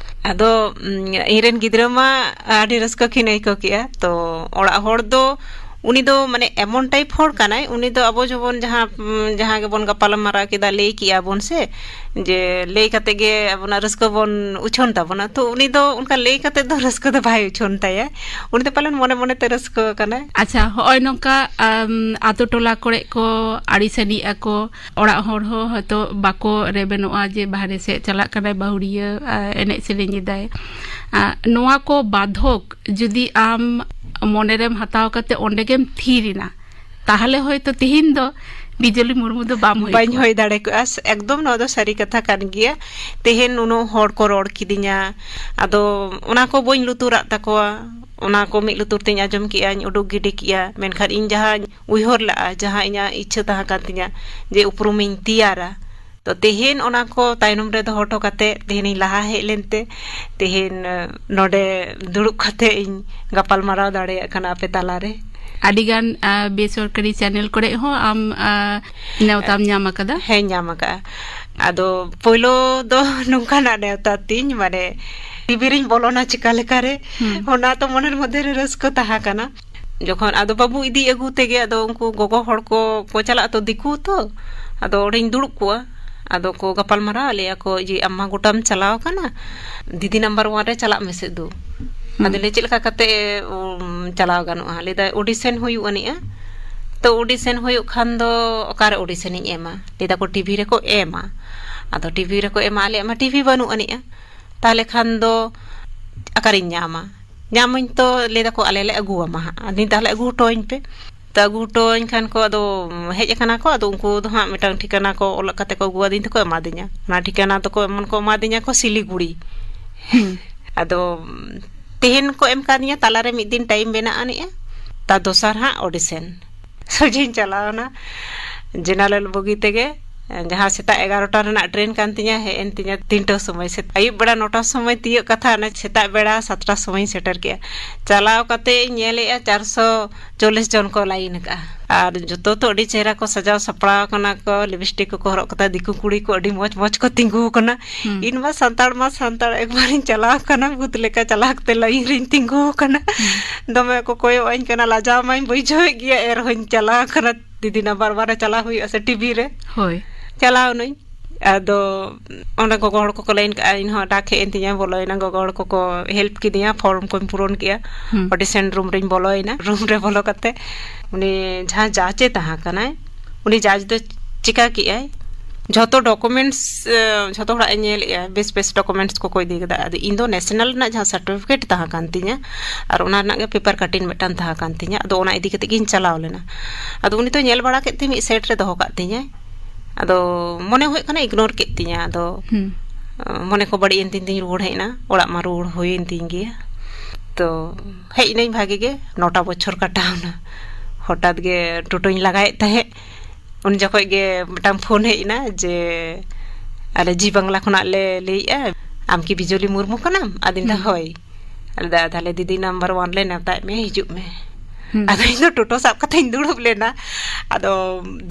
ᱟᱫᱚ ᱩᱢ, ᱤᱧᱨᱮᱱ ᱜᱤᱫᱽᱨᱟᱹ ᱢᱟ ᱟᱹᱰᱤ ᱨᱟᱹᱥᱠᱟᱹ ᱠᱤᱱ ᱟᱹᱭᱠᱟᱹᱣ ᱠᱮᱜᱼᱟ᱾ ᱛᱚ ᱚᱲᱟᱜ ᱦᱚᱲ ᱫᱚ ᱩᱱᱤ ᱫᱚ ᱢᱟᱱᱮ ᱮᱢᱚᱱ ᱴᱟᱭᱤᱯ ᱦᱚᱲ ᱠᱟᱱᱟᱭ, ᱩᱱᱤ ᱫᱚ ᱟᱵᱚ ᱡᱮᱢᱚᱱ ᱡᱟᱦᱟᱸ ᱩᱢ, ᱡᱟᱦᱟᱸ ᱜᱮᱵᱚᱱ ᱜᱟᱯᱟᱞ ᱢᱟᱨᱟᱣ ᱠᱮᱫᱟ, ᱞᱟᱹᱭ ᱠᱮᱜᱼᱟ ᱵᱚᱱ ᱥᱮ, ᱡᱮ ᱞᱟᱹᱭ ᱠᱟᱛᱮ ᱜᱮ ᱟᱵᱚᱱᱟᱜ ᱨᱟᱹᱥᱠᱟᱹ ᱵᱚᱱ ᱩᱪᱷᱟᱹᱱ ᱛᱟᱵᱚᱱᱟ᱾ ᱛᱚ ᱩᱱᱤ ᱫᱚ ᱚᱱᱠᱟ ᱞᱟᱹᱭ ᱠᱟᱛᱮ ᱫᱚ ᱨᱟᱹᱥᱠᱟᱹ ᱫᱚ ᱵᱟᱭ ᱩᱪᱷᱟᱹᱱ ᱛᱟᱭᱟ, ᱩᱱᱤ ᱫᱚ ᱯᱟᱞᱮᱱ ᱢᱚᱱᱮ ᱢᱚᱱᱮ ᱛᱮ ᱨᱟᱹᱥᱠᱟᱹ ᱠᱟᱱᱟᱭ᱾ ᱟᱪᱪᱷᱟ, ᱦᱚᱸᱜᱼᱚᱭ ᱱᱚᱝᱠᱟ ᱟᱢ, ᱟᱛᱳ ᱴᱚᱞᱟ ᱠᱚᱨᱮ ᱠᱚ ᱟᱹᱲᱤᱥ ᱟᱹᱱᱤᱡ ᱟᱠᱚ, ᱚᱲᱟᱜ ᱦᱚᱲ ᱦᱚᱸ ᱦᱚᱭᱛᱳ ᱵᱟᱠᱚ ᱨᱮᱵᱮᱱᱚᱜᱼᱟ ᱡᱮ ᱵᱟᱦᱨᱮ ᱥᱮᱫ ᱪᱟᱞᱟᱜ ᱠᱟᱱᱟᱭ ᱵᱟᱹᱦᱩᱲᱤᱭᱟᱹ, ᱟ, ᱮᱱᱮᱡ ᱥᱮᱨᱮᱧ ᱮᱫᱟᱭ᱾ ᱟ, ᱱᱚᱣᱟ ᱠᱚ ᱵᱟᱫᱷᱚᱠ ᱡᱩᱫᱤ ᱟᱢ ᱢᱚᱱᱮᱨᱮᱢ ᱦᱟᱛᱟᱣ ᱠᱟᱛᱮ ᱚᱸᱰᱮ ᱜᱮᱢ ᱛᱷᱤᱨ ᱮᱱᱟ, ᱛᱟᱦᱞᱮ ᱦᱚᱭᱛᱳ ᱛᱤᱦᱤᱧ ᱫᱚ ᱵᱤᱡᱚᱞᱤ ᱢᱩᱨᱢᱩ ᱫᱚ ᱵᱟᱢ ᱦᱩᱭ ᱵᱟᱹᱧ ᱠᱚᱜᱼᱟ᱾ ᱦᱩᱭ ᱫᱟᱲᱮ ᱠᱚᱜᱼᱟ᱾ ᱥ- ᱮᱠᱫᱚᱢ ᱱᱚᱣᱟ ᱫᱚ ᱥᱟᱹᱨᱤ ᱠᱟᱛᱷᱟ ᱠᱟᱱ ᱜᱮᱭᱟ᱾ ᱛᱮᱦᱮᱧ ᱱᱩᱱᱟᱹᱜ ᱦᱚᱲ ᱠᱚ ᱨᱚᱲ ᱠᱤᱫᱤᱧᱟ, ᱟᱫᱚ ᱚᱱᱟ ᱠᱚ ᱵᱟᱹᱧ ᱞᱩᱛᱩᱨᱟᱜ ᱛᱟᱠᱚᱣᱟ᱾ ᱚᱱᱟ ᱠᱚ ᱢᱤᱫ ᱞᱩᱛᱩᱨ ᱛᱤᱧ ᱟᱸᱡᱚᱢ ᱠᱮᱜᱼᱟᱧ, ᱩᱰᱩᱠ ᱜᱤᱰᱤ ᱠᱮᱜᱼᱟ᱾ ᱢᱮᱱᱠᱷᱟᱱ ᱤᱧ ᱡᱟᱦᱟᱸᱧ ᱩᱭᱦᱟᱹᱨ ᱞᱟᱜᱼᱟ, ᱡᱟᱦᱟᱸ ᱤᱧᱟᱹᱜ ᱤᱪᱪᱷᱟᱹ ᱛᱟᱦᱮᱸ ᱠᱟᱱ ᱛᱤᱧᱟᱹ ᱡᱮ ᱩᱯᱨᱩᱢᱤᱧ ᱛᱮᱭᱟᱨᱟ, ᱛᱚ ᱛᱮᱦᱮᱧ ᱚᱱᱟ ᱠᱚ ᱛᱟᱭᱱᱚᱢ ᱨᱮ ᱫᱚᱦᱚ ᱦᱚᱴᱚ ᱠᱟᱛᱮ ᱛᱮᱦᱮᱧᱤᱧ ᱞᱟᱦᱟ ᱦᱮᱡ ᱞᱮᱱᱛᱮ ᱛᱮᱦᱮᱧ ᱮ, ᱱᱚᱰᱮ ᱫᱩᱲᱩᱵ ᱠᱟᱛᱮ ᱤᱧ ᱜᱟᱯᱟᱞ ᱢᱟᱨᱟᱣ ᱫᱟᱲᱮᱭᱟᱜ ᱠᱟᱱᱟ ᱟᱯᱮ ᱛᱟᱞᱟᱨᱮ᱾ ᱟᱹᱰᱤᱜᱟᱱ ᱟ, ᱵᱮᱥᱚᱨᱠᱟᱨᱤ ᱪᱮᱱᱮᱞ ᱠᱚᱨᱮ ᱦᱚᱸ ᱟᱢ ᱟ, ᱱᱮᱣᱛᱟᱢ ᱧᱟᱢ ᱟᱠᱟᱫᱟ᱾ ᱦᱮᱸ, ᱧᱟᱢ ᱟᱠᱟᱫᱼᱟ᱾ ᱟᱫᱚ ᱯᱳᱭᱞᱳ ᱫᱚ ᱱᱚᱝᱠᱟᱱᱟᱜ ᱱᱮᱣᱛᱟ ᱛᱤᱧ, ᱢᱟᱱᱮ ᱴᱤᱵᱷᱤ ᱨᱤᱧ ᱵᱚᱞᱚᱱᱟ ᱪᱤᱠᱟ ᱞᱮᱠᱟᱨᱮ, ᱦᱩᱸ᱾ ᱚᱱᱟ ᱛᱚ ᱢᱚᱱᱮᱨ ᱢᱚᱫᱽᱫᱷᱮ ᱨᱮ ᱨᱟᱹᱥᱠᱟᱹ ᱛᱟᱦᱮᱸ ᱠᱟᱱᱟ᱾ ᱡᱚᱠᱷᱚᱱ ᱟᱫᱚ ᱵᱟᱹᱵᱩ ᱤᱫᱤ ᱟᱹᱜᱩ ᱛᱮᱜᱮ ᱟᱫᱚ ᱩᱱᱠᱩ ᱜᱚᱜᱚ ᱦᱚᱲ ᱠᱚ ᱠᱚ ᱪᱟᱞᱟᱜ ᱟᱛᱚ ᱫᱤᱠᱩ ᱛᱚ, ᱟᱫᱚ ᱚᱸᱰᱮᱧ ᱫᱩᱲᱩᱵ ᱠᱚᱜᱼᱟ᱾ ᱟᱫᱚ ᱠᱚ ᱜᱟᱯᱟᱞ ᱢᱟᱨᱟᱣ ᱞᱮᱭᱟ ᱠᱚ ᱡᱮ, "ᱟᱢ ᱢᱟ ᱜᱚᱴᱟᱢ ᱪᱟᱞᱟᱣ ᱠᱟᱱᱟ, ᱫᱤᱫᱤ ᱱᱟᱢᱵᱟᱨ ᱳᱣᱟᱱ ᱨᱮ ᱪᱟᱞᱟᱜ ᱢᱮᱥᱮ ᱫᱩ᱾" ᱦᱩᱸ᱾ ᱟᱫᱚ ᱞᱟᱹᱭ, "ᱪᱮᱫ ᱞᱮᱠᱟ ᱠᱟᱛᱮ, ᱩᱢ, ᱪᱟᱞᱟᱣ ᱜᱟᱱᱚᱜᱼᱟ?" ᱞᱟᱹᱭ ᱫᱟᱭ, "ᱚᱰᱤᱥᱮᱱ ᱦᱩᱭᱩᱜ ᱟᱹᱱᱤᱡᱼᱟ᱾ ᱛᱚ ᱚᱰᱤᱥᱮᱱ ᱦᱩᱭᱩᱜ ᱠᱷᱟᱱ ᱫᱚ ᱚᱠᱟᱨᱮ ᱚᱰᱤᱥᱮᱱᱤᱧ ᱮᱢᱟ?" ᱞᱟᱹᱭ ᱫᱟᱠᱚ, "ᱴᱤᱵᱷᱤ ᱨᱮᱠᱚ ᱮᱢᱟ᱾" ᱟᱫᱚ ᱴᱤᱵᱷᱤ ᱨᱮᱠᱚ ᱮᱢᱟ, ᱟᱞᱮᱭᱟᱜ ᱢᱟ ᱴᱤᱵᱷᱤ ᱵᱟᱹᱱᱩᱜ ᱟᱹᱱᱤᱡᱼᱟ᱾ ᱛᱟᱦᱚᱞᱮ ᱠᱷᱟᱱ ᱫᱚ ᱚᱠᱟᱨᱤᱧ ᱧᱟᱢᱟ? ᱧᱟᱢᱟᱹᱧ ᱛᱚ, ᱞᱟᱹᱭ ᱫᱟᱠᱚ, "ᱟᱞᱮ ᱞᱮ ᱟᱹᱜᱩᱣᱟᱢᱟ ᱦᱟᱸᱜ, ᱟᱹᱞᱤᱧ ᱛᱟᱦᱚᱞᱮ ᱟᱹᱜᱩ ᱦᱚᱴᱚᱣᱟᱹᱧ ᱯᱮ᱾" ᱛᱚ ᱟᱹᱜᱩ ᱦᱚᱴᱚᱣᱟᱹᱧ ᱠᱷᱟᱱ ᱠᱚ, ᱟᱫᱚ ᱦᱮᱡ ᱟᱠᱟᱱᱟ ᱠᱚ, ᱟᱫᱚ ᱩᱱᱠᱩ ᱫᱚ ᱦᱟᱸᱜ ᱢᱤᱫᱴᱟᱝ ᱴᱷᱤᱠᱟᱹᱱᱟ ᱠᱚ ᱚᱞ ᱠᱟᱛᱮ ᱠᱚ ᱟᱹᱜᱩᱣᱟᱫᱤᱧ ᱛᱮᱠᱚ ᱮᱢᱟᱫᱤᱧᱟ᱾ ᱚᱱᱟ ᱴᱷᱤᱠᱟᱹᱱᱟ ᱫᱚᱠᱚ ᱮᱢᱚᱱ ᱠᱚ ᱮᱢᱟᱫᱤᱧᱟ ᱠᱚ, ᱥᱤᱞᱤᱜᱩᱲᱤ᱾ ᱦᱩᱸ᱾ ᱟᱫᱚ ᱛᱮᱦᱮᱧ ᱠᱚ ᱮᱢ ᱠᱟᱫᱤᱧᱟ, ᱛᱟᱞᱟᱨᱮ ᱢᱤᱫ ᱫᱤᱱ ᱴᱟᱭᱤᱢ ᱢᱮᱱᱟᱜ ᱟᱹᱱᱤᱡᱼᱟ, ᱛᱟᱨ ᱫᱚᱥᱟᱨ ᱦᱟᱸᱜ ᱚᱰᱤᱥᱮᱱ᱾ ᱥᱚᱡᱷᱮᱧ ᱪᱟᱞᱟᱣᱱᱟ ᱡᱮᱱᱟᱨᱮᱞ ᱵᱚᱜᱤ ᱛᱮᱜᱮ, ᱡᱟᱦᱟᱸ ᱥᱮᱛᱟᱜ ᱮᱜᱟᱨᱚᱴᱟ ᱨᱮᱱᱟᱜ ᱴᱨᱮᱱ ᱠᱟᱱ ᱛᱤᱧᱟ, ᱦᱮᱡ ᱮᱱ ᱛᱤᱧᱟ ᱛᱤᱱᱴᱟ ᱥᱚᱢᱚᱭ᱾ ᱥᱮ-, ᱟᱹᱭᱩᱵ ᱵᱮᱲᱟ ᱱᱚᱴᱟ ᱥᱚᱢᱚᱭ ᱛᱤᱭᱳᱜ ᱠᱟᱛᱷᱟ, ᱚᱱᱟ ᱥᱮᱛᱟᱜ ᱵᱮᱲᱟ ᱥᱟᱛᱴᱟ ᱥᱚᱢᱚᱭᱤᱧ ᱥᱮᱴᱮᱨ ᱠᱮᱜᱼᱟ᱾ ᱪᱟᱞᱟᱣ ᱠᱟᱛᱮ ᱤᱧ ᱧᱮᱞᱮᱜᱼᱟ, ᱪᱟᱨᱥᱚ ᱪᱚᱞᱞᱤᱥ ᱡᱚᱱ ᱠᱚ ᱞᱟᱭᱤᱱ ᱟᱠᱟᱜᱼᱟ᱾ ᱟᱨ ᱡᱚᱛᱚ ᱛᱚ ᱟᱹᱰᱤ ᱪᱮᱦᱨᱟ ᱠᱚ ᱥᱟᱡᱟᱣ ᱥᱟᱯᱲᱟᱣ ᱠᱟᱱᱟ ᱠᱚ, ᱞᱤᱯᱥᱴᱤᱠ ᱠᱚᱠᱚ ᱦᱚᱨᱚᱜ ᱠᱟᱫᱟ, ᱫᱤᱠᱩ ᱠᱩᱲᱤ ᱠᱚ ᱟᱹᱰᱤ ᱢᱚᱡᱽ ᱢᱚᱡᱽ ᱠᱚ ᱛᱤᱸᱜᱩ ᱟᱠᱟᱱᱟ᱾ ᱦᱩᱸ᱾ ᱤᱧ ᱢᱟ ᱥᱟᱱᱛᱟᱲ ᱢᱟ ᱥᱟᱱᱛᱟᱲ, ᱮᱠᱵᱟᱨᱤᱧ ᱪᱟᱞᱟᱣ ᱠᱟᱱᱟ ᱵᱷᱩᱛ ᱞᱮᱠᱟ, ᱪᱟᱞᱟᱣ ᱠᱟᱛᱮ ᱞᱟᱭᱤᱱ ᱨᱤᱧ ᱛᱤᱸᱜᱩ ᱟᱠᱟᱱᱟ᱾ ᱦᱩᱸ᱾ ᱫᱚᱢᱮ ᱠᱚ ᱠᱚᱭᱚᱜ ᱟᱹᱧ ᱠᱟᱱᱟ, ᱞᱟᱡᱟᱣ ᱢᱟᱧ ᱵᱩᱡᱷᱟᱹᱣᱮᱫ ᱜᱮᱭᱟ, ᱮᱱ ᱨᱮᱦᱚᱸᱧ ᱪᱟᱞᱟᱣ ᱠᱟᱱᱟ᱾ ᱫᱤᱫᱤ ᱱᱟᱢᱵᱟᱨ ᱳᱣᱟᱱ ᱨᱮ ᱪᱟᱞᱟᱣ ᱦᱩᱭᱩᱜᱼᱟ ᱥᱮ ᱴᱤᱵᱷᱤ ᱨᱮ? ᱦᱳᱭ᱾ ᱪᱟᱞᱟᱣ ᱱᱟᱹᱧ᱾ ᱟᱫᱚ ᱚᱸᱰᱮ ᱜᱚᱜᱚ ᱦᱚᱲ ᱠᱚᱠᱚ ᱞᱟᱭᱤᱱ ᱠᱟᱜᱼᱟ, ᱤᱧ ᱦᱚᱸ ᱰᱟᱠ ᱦᱮᱡ ᱮᱱ ᱛᱤᱧᱟ, ᱵᱚᱞᱚᱭᱮᱱᱟ, ᱜᱚᱜᱚ ᱦᱚᱲ ᱠᱚᱠᱚ ᱦᱮᱞᱯ ᱠᱤᱫᱤᱧᱟ, ᱯᱷᱚᱨᱢ ᱠᱚᱧ ᱯᱩᱨᱚᱱ ᱠᱮᱜᱼᱟ᱾ ᱦᱩᱸ᱾ ᱚᱰᱤᱥᱮᱱ ᱨᱩᱢ ᱨᱤᱧ ᱵᱚᱞᱚᱭᱮᱱᱟ᱾ ᱨᱩᱢ ᱨᱮ ᱵᱚᱞᱚ ᱠᱟᱛᱮ ᱩᱱᱤ ᱡᱟᱦᱟᱸ ᱡᱟᱡᱽ ᱮ ᱛᱟᱦᱮᱸ ᱠᱟᱱᱟᱭ, ᱩᱱᱤ ᱡᱟᱡᱽ ᱫᱚ ᱪᱤᱠᱟ ᱠᱮᱜᱼᱟᱭ, ᱡᱷᱚᱛᱚ ᱰᱚᱠᱩᱢᱮᱱᱴᱥ, ᱮ, ᱡᱷᱚᱛᱚ ᱦᱚᱲᱟᱜ ᱮ ᱧᱮᱞᱮᱜᱼᱟ, ᱵᱮᱥ ᱵᱮᱥ ᱰᱚᱠᱩᱢᱮᱱᱴᱥ ᱠᱚᱠᱚ ᱤᱫᱤ ᱠᱟᱫᱟ᱾ ᱟᱫᱚ ᱤᱧ ᱫᱚ ᱱᱮᱥᱱᱟᱞ ᱨᱮᱱᱟᱜ ᱡᱟᱦᱟᱸ ᱥᱟᱨᱴᱤᱯᱷᱤᱠᱮᱴ ᱛᱟᱦᱮᱸ ᱠᱟᱱ ᱛᱤᱧᱟ, ᱟᱨ ᱚᱱᱟ ᱨᱮᱱᱟᱜ ᱜᱮ ᱯᱮᱯᱟᱨ ᱠᱟᱴᱤᱝ ᱢᱤᱫᱴᱟᱝ ᱛᱟᱦᱮᱸ ᱠᱟᱱ ᱛᱤᱧᱟ᱾ ᱟᱫᱚ ᱚᱱᱟ ᱤᱫᱤ ᱠᱟᱛᱮ ᱜᱤᱧ ᱪᱟᱞᱟᱣ ᱞᱮᱱᱟ᱾ ᱟᱫᱚ ᱩᱱᱤ ᱫᱚ ᱧᱮᱞ ᱵᱟᱲᱟ ᱠᱮᱫ ᱛᱮ ᱢᱤᱫ ᱥᱮᱴ ᱨᱮ ᱫᱚᱦᱚ ᱠᱟᱜ ᱛᱤᱧᱟᱭ᱾ ᱟᱫᱚ ᱢᱚᱱᱮ ᱦᱩᱭᱩᱜ ᱠᱟᱱᱟ ᱤᱜᱽᱱᱳᱨ ᱠᱮᱫ ᱛᱤᱧᱟ᱾ ᱟᱫᱚ, ᱦᱩᱸ᱾ ᱢᱚᱱᱮ ᱠᱚ ᱵᱟᱹᱲᱤᱡ ᱮᱱ ᱛᱤᱧ ᱛᱤᱧ ᱨᱩᱣᱟᱹᱲ ᱦᱮᱡ ᱮᱱᱟ᱾ ᱚᱲᱟᱜ ᱢᱟ ᱨᱩᱣᱟᱹᱲ ᱦᱩᱭᱮᱱ ᱛᱤᱧ ᱜᱮᱭᱟ᱾ ᱛᱚ ᱦᱮᱡ ᱮᱱᱟᱹᱧ ᱵᱷᱟᱜᱮ ᱜᱮ, ᱱᱚᱴᱟ ᱵᱚᱪᱷᱚᱨ ᱠᱟᱴᱟᱣ ᱮᱱᱟ᱾ ᱦᱚᱴᱟᱛ ᱜᱮ ᱴᱳᱴᱳᱧ ᱞᱟᱜᱟᱭᱮᱫ ᱛᱟᱦᱮᱸᱫ, ᱩᱱ ᱡᱚᱠᱷᱚᱡ ᱜᱮ ᱢᱤᱫᱴᱟᱝ ᱯᱷᱳᱱ ᱦᱮᱡ ᱮᱱᱟ ᱡᱮ, "ᱟᱞᱮ ᱡᱤ ᱵᱟᱝᱞᱟ ᱠᱷᱚᱱᱟᱜ ᱞᱮ ᱞᱟᱹᱭᱮᱫᱼᱟ, ᱟᱢ ᱠᱤ ᱵᱤᱡᱚᱞᱤ ᱢᱩᱨᱢᱩ ᱠᱟᱱᱟᱢ?" ᱟᱫᱚᱧ ᱫᱟ, ᱦᱩᱸ᱾ "ᱦᱳᱭ᱾" ᱟᱫᱚ ᱫᱟ, "ᱛᱟᱦᱞᱮ ᱫᱤᱫᱤ ᱱᱟᱢᱵᱟᱨ ᱳᱣᱟᱱ ᱞᱮ ᱱᱮᱣᱛᱟᱭᱮᱫ ᱢᱮᱭᱟ, ᱦᱤᱡᱩᱜ ᱢᱮ᱾" ᱦᱩᱸ᱾ ᱟᱫᱚ ᱤᱧ ᱫᱚ ᱴᱳᱴᱳ ᱥᱟᱵ ᱠᱟᱛᱮᱧ ᱫᱩᱲᱩᱵ ᱞᱮᱱᱟ᱾ ᱟᱫᱚ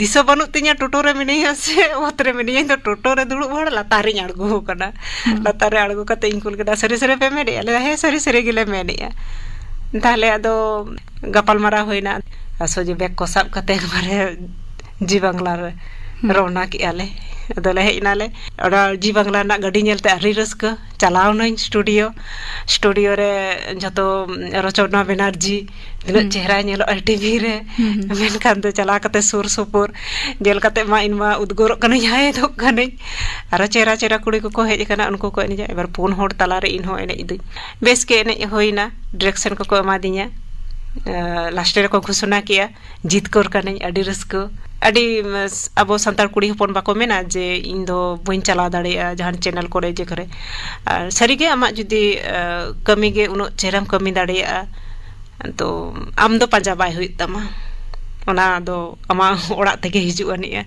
ᱫᱤᱥᱟᱹ ᱵᱟᱹᱱᱩᱜ ᱛᱤᱧᱟ ᱴᱳᱴᱳ ᱨᱮ ᱢᱤᱱᱟᱹᱧᱟ ᱥᱮ ᱚᱛ ᱨᱮ ᱢᱤᱱᱟᱹᱧᱟ᱾ ᱤᱧ ᱫᱚ ᱴᱳᱴᱳ ᱨᱮ ᱫᱩᱲᱩᱵ ᱦᱚᱲ ᱞᱟᱛᱟᱨ ᱨᱤᱧ ᱟᱬᱜᱚ ᱟᱠᱟᱱᱟ᱾ ᱦᱩᱸ᱾ ᱞᱟᱛᱟᱨ ᱨᱮ ᱟᱬᱜᱚ ᱠᱟᱛᱮ ᱤᱧ ᱠᱩᱞ ᱠᱮᱫᱟ, "ᱥᱟᱹᱨᱤ ᱥᱟᱹᱨᱤ ᱯᱮ ᱢᱮᱱᱮᱫᱼᱟ?" ᱞᱟᱹᱭᱫᱟ, "ᱦᱮᱸ, ᱥᱟᱹᱨᱤ ᱥᱟᱹᱨᱤ ᱜᱮᱞᱮ ᱢᱮᱱᱮᱫᱼᱟ᱾" ᱛᱟᱦᱞᱮ ᱟᱫᱚ ᱜᱟᱯᱟᱞ ᱢᱟᱨᱟᱣ ᱦᱩᱭᱱᱟ᱾ ᱟᱥᱚ ᱡᱮ ᱵᱮᱜᱽ ᱠᱚ ᱥᱟᱵ ᱠᱟᱛᱮ ᱮᱠᱵᱟᱨᱮ ᱡᱤ ᱵᱟᱝᱞᱟ ᱨᱮ ᱦᱩᱸ᱾ ᱨᱚᱣᱱᱟ ᱠᱮᱜᱼᱟ ᱞᱮ᱾ ᱟᱫᱚ ᱞᱮ ᱦᱮᱡ ᱮᱱᱟᱞᱮ᱾ ᱚᱱᱟ ᱡᱤ ᱵᱟᱝᱞᱟ ᱨᱮᱱᱟᱜ ᱜᱟᱹᱰᱤ ᱧᱮᱞᱛᱮ ᱟᱹᱰᱤ ᱨᱟᱹᱥᱠᱟᱹ᱾ ᱪᱟᱞᱟᱣ ᱱᱟᱹᱧ ᱥᱴᱩᱰᱤᱭᱳ᱾ ᱥᱴᱩᱰᱤᱭᱳ ᱨᱮ ᱡᱷᱚᱛᱚ ᱨᱚᱪᱚᱱᱟ ᱵᱮᱱᱟᱨᱡᱤ, ᱛᱤᱱᱟᱹᱜ ᱦᱩᱸ᱾ ᱪᱮᱦᱨᱟ ᱧᱮᱞᱚᱜᱼᱟ ᱴᱤᱵᱷᱤ ᱨᱮ᱾ ᱦᱩᱸ, ᱦᱩᱸ᱾ ᱢᱮᱱᱠᱷᱟᱱ ᱫᱚ ᱪᱟᱞᱟᱣ ᱠᱟᱛᱮ ᱥᱩᱨ ᱥᱩᱯᱩᱨ ᱧᱮᱞ ᱠᱟᱛᱮ ᱢᱟ ᱤᱧ ᱢᱟ ᱩᱫᱽᱜᱟᱹᱨᱚᱜ ᱠᱟᱹᱱᱟᱹᱧ, ᱦᱟᱭᱮᱫᱚᱜ ᱠᱟᱹᱱᱟᱹᱧ᱾ ᱟᱨᱚ ᱪᱮᱦᱨᱟ ᱪᱮᱦᱨᱟ ᱠᱩᱲᱤ ᱠᱚᱠᱚ ᱦᱮᱡ ᱟᱠᱟᱱᱟ, ᱩᱱᱠᱩ ᱠᱚ ᱮᱱᱮᱡᱟ᱾ ᱮᱵᱟᱨ ᱯᱩᱱ ᱦᱚᱲ ᱛᱟᱞᱟᱨᱮ ᱤᱧ ᱦᱚᱸ ᱮᱱᱮᱡ ᱫᱟᱹᱧ᱾ ᱵᱮᱥ ᱜᱮ ᱮᱱᱮᱡ ᱦᱩᱭᱱᱟ, ᱰᱤᱨᱮᱠᱥᱚᱱ ᱠᱚᱠᱚ ᱮᱢᱟᱫᱤᱧᱟ᱾ ᱞᱟᱥᱴ ᱨᱮᱠᱚ ᱜᱷᱳᱥᱚᱱᱟ ᱠᱮᱜᱼᱟ, ᱡᱤᱛᱠᱟᱹᱨ ᱠᱟᱹᱱᱟᱹᱧ, ᱟᱹᱰᱤ ᱨᱟᱹᱥᱠᱟᱹ᱾ ᱟᱹᱰᱤ, ᱩᱢ, ᱟᱵᱚ ᱥᱟᱱᱛᱟᱲ ᱠᱩᱲᱤ ᱦᱚᱯᱚᱱ ᱵᱟᱠᱚ ᱢᱮᱱᱟ ᱡᱮ, "ᱤᱧ ᱫᱚ ᱵᱟᱹᱧ ᱪᱟᱞᱟᱣ ᱫᱟᱲᱮᱭᱟᱜᱼᱟ ᱡᱟᱦᱟᱱ ᱪᱮᱱᱮᱞ ᱠᱚᱨᱮ, ᱡᱮ ᱠᱚᱨᱮ?" ᱟᱨ ᱥᱟᱹᱨᱤᱜᱮ ᱟᱢᱟᱜ ᱡᱩᱫᱤ, ᱟ, ᱠᱟᱹᱢᱤ ᱜᱮ ᱩᱱᱟᱹᱜ ᱪᱮᱦᱨᱟᱢ ᱠᱟᱹᱢᱤ ᱫᱟᱲᱮᱭᱟᱜᱼᱟ, ᱛᱚ ᱟᱢ ᱫᱚ ᱯᱟᱸᱡᱟ ᱵᱟᱭ ᱦᱩᱭᱩᱜ ᱛᱟᱢᱟ᱾ ᱚᱱᱟ ᱫᱚ ᱟᱢᱟᱜ ᱚᱲᱟᱜ ᱛᱮᱜᱮ ᱦᱤᱡᱩᱜ ᱟᱹᱱᱤᱡᱼᱟ,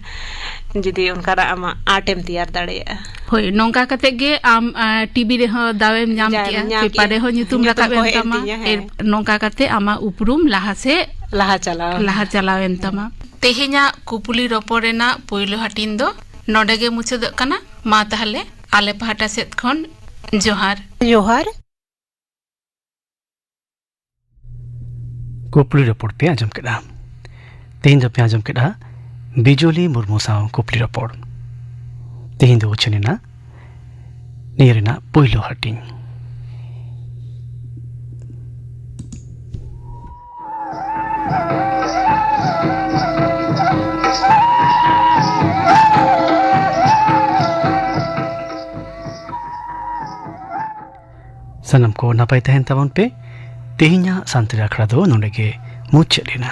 ᱡᱩᱫᱤ ᱚᱱᱠᱟᱱᱟᱜ ᱟᱢᱟᱜ ᱟᱨᱴ ᱮᱢ ᱛᱮᱭᱟᱨ ᱫᱟᱲᱮᱭᱟᱜᱼᱟ᱾ ᱦᱳᱭ, ᱱᱚᱝᱠᱟ ᱠᱟᱛᱮ ᱜᱮ ᱟᱢ, ᱟ, ᱴᱤᱵᱷᱤ ᱨᱮᱦᱚᱸ ᱫᱟᱣᱮᱢ ᱧᱟᱢ ᱧᱟᱢ, ᱠᱮᱜᱼᱟ, ᱧᱟᱢ ᱯᱮᱯᱟᱨ ᱠᱮᱜᱼᱟ᱾ ᱨᱮᱦᱚᱸ ᱧᱩᱛᱩᱢ ᱧᱩᱛᱩᱢ ᱨᱟᱠᱟᱵ ᱠᱚ ᱮᱱ ᱦᱮᱡ ᱮᱱ ᱛᱟᱢᱟ᱾ ᱛᱤᱧᱟ, ᱦᱮᱸ᱾ ᱮᱨ-, ᱱᱚᱝᱠᱟ ᱠᱟᱛᱮ ᱟᱢᱟᱜ ᱩᱯᱨᱩᱢ ᱞᱟᱦᱟ ᱥᱮᱫ ᱞᱟᱦᱟ ᱪᱟᱞᱟᱣ ᱮᱱᱟ᱾ ᱞᱟᱦᱟ ᱪᱟᱞᱟᱣ ᱮᱱ ᱛᱟᱢᱟ᱾ ᱛᱮᱦᱮᱧᱟᱜ ᱠᱩᱯᱩᱞᱤ ᱨᱚᱯᱚᱲ ᱨᱮᱱᱟᱜ ᱯᱩᱭᱞᱩ ᱦᱟᱹᱴᱤᱧ ᱫᱚ ᱱᱚᱰᱮ ᱜᱮ ᱢᱩᱪᱟᱹᱫᱚᱜ ᱠᱟᱱᱟ᱾ ᱢᱟ ᱛᱟᱦᱞᱮ ᱟᱞᱮ ᱯᱟᱦᱴᱟ ᱥᱮᱫ ᱠᱷᱚᱱ ᱡᱚᱦᱟᱨ᱾ ᱡᱚᱦᱟᱨ᱾ ᱠᱩᱯᱞᱤ ᱨᱚᱯᱚᱲ ᱯᱮ ᱟᱸᱡᱚᱢ ᱠᱮᱫᱟ᱾ ᱛᱮᱦᱮᱧ ᱫᱚᱯᱮ ᱟᱸᱡᱚᱢ ᱠᱮᱫᱟ ᱵᱤᱡᱚᱞᱤ ᱢᱩᱨᱢᱩ ᱥᱟᱶ ᱠᱩᱯᱞᱤ ᱨᱚᱯᱚᱲ᱾ ᱛᱮᱦᱮᱧ ᱫᱚ ᱩᱪᱷᱟᱹᱱ ᱮᱱᱟ ᱱᱤᱭᱟᱹ ᱨᱮᱱᱟᱜ ᱯᱩᱭᱞᱩ ᱦᱟᱹᱴᱤᱧ᱾ ᱥᱟᱱᱟᱢ ᱠᱚ ᱱᱟᱯᱟᱭ ᱛᱟᱦᱮᱱ ᱛᱟᱵᱚᱱ ᱯᱮ᱾ ᱛᱮᱦᱮᱧᱟᱜ ᱥᱟᱱᱛᱟᱲᱤ ᱟᱠᱷᱲᱟ ᱫᱚ ᱱᱚᱰᱮ ᱜᱮ ᱢᱩᱪᱟᱹᱫ ᱮᱱᱟ᱾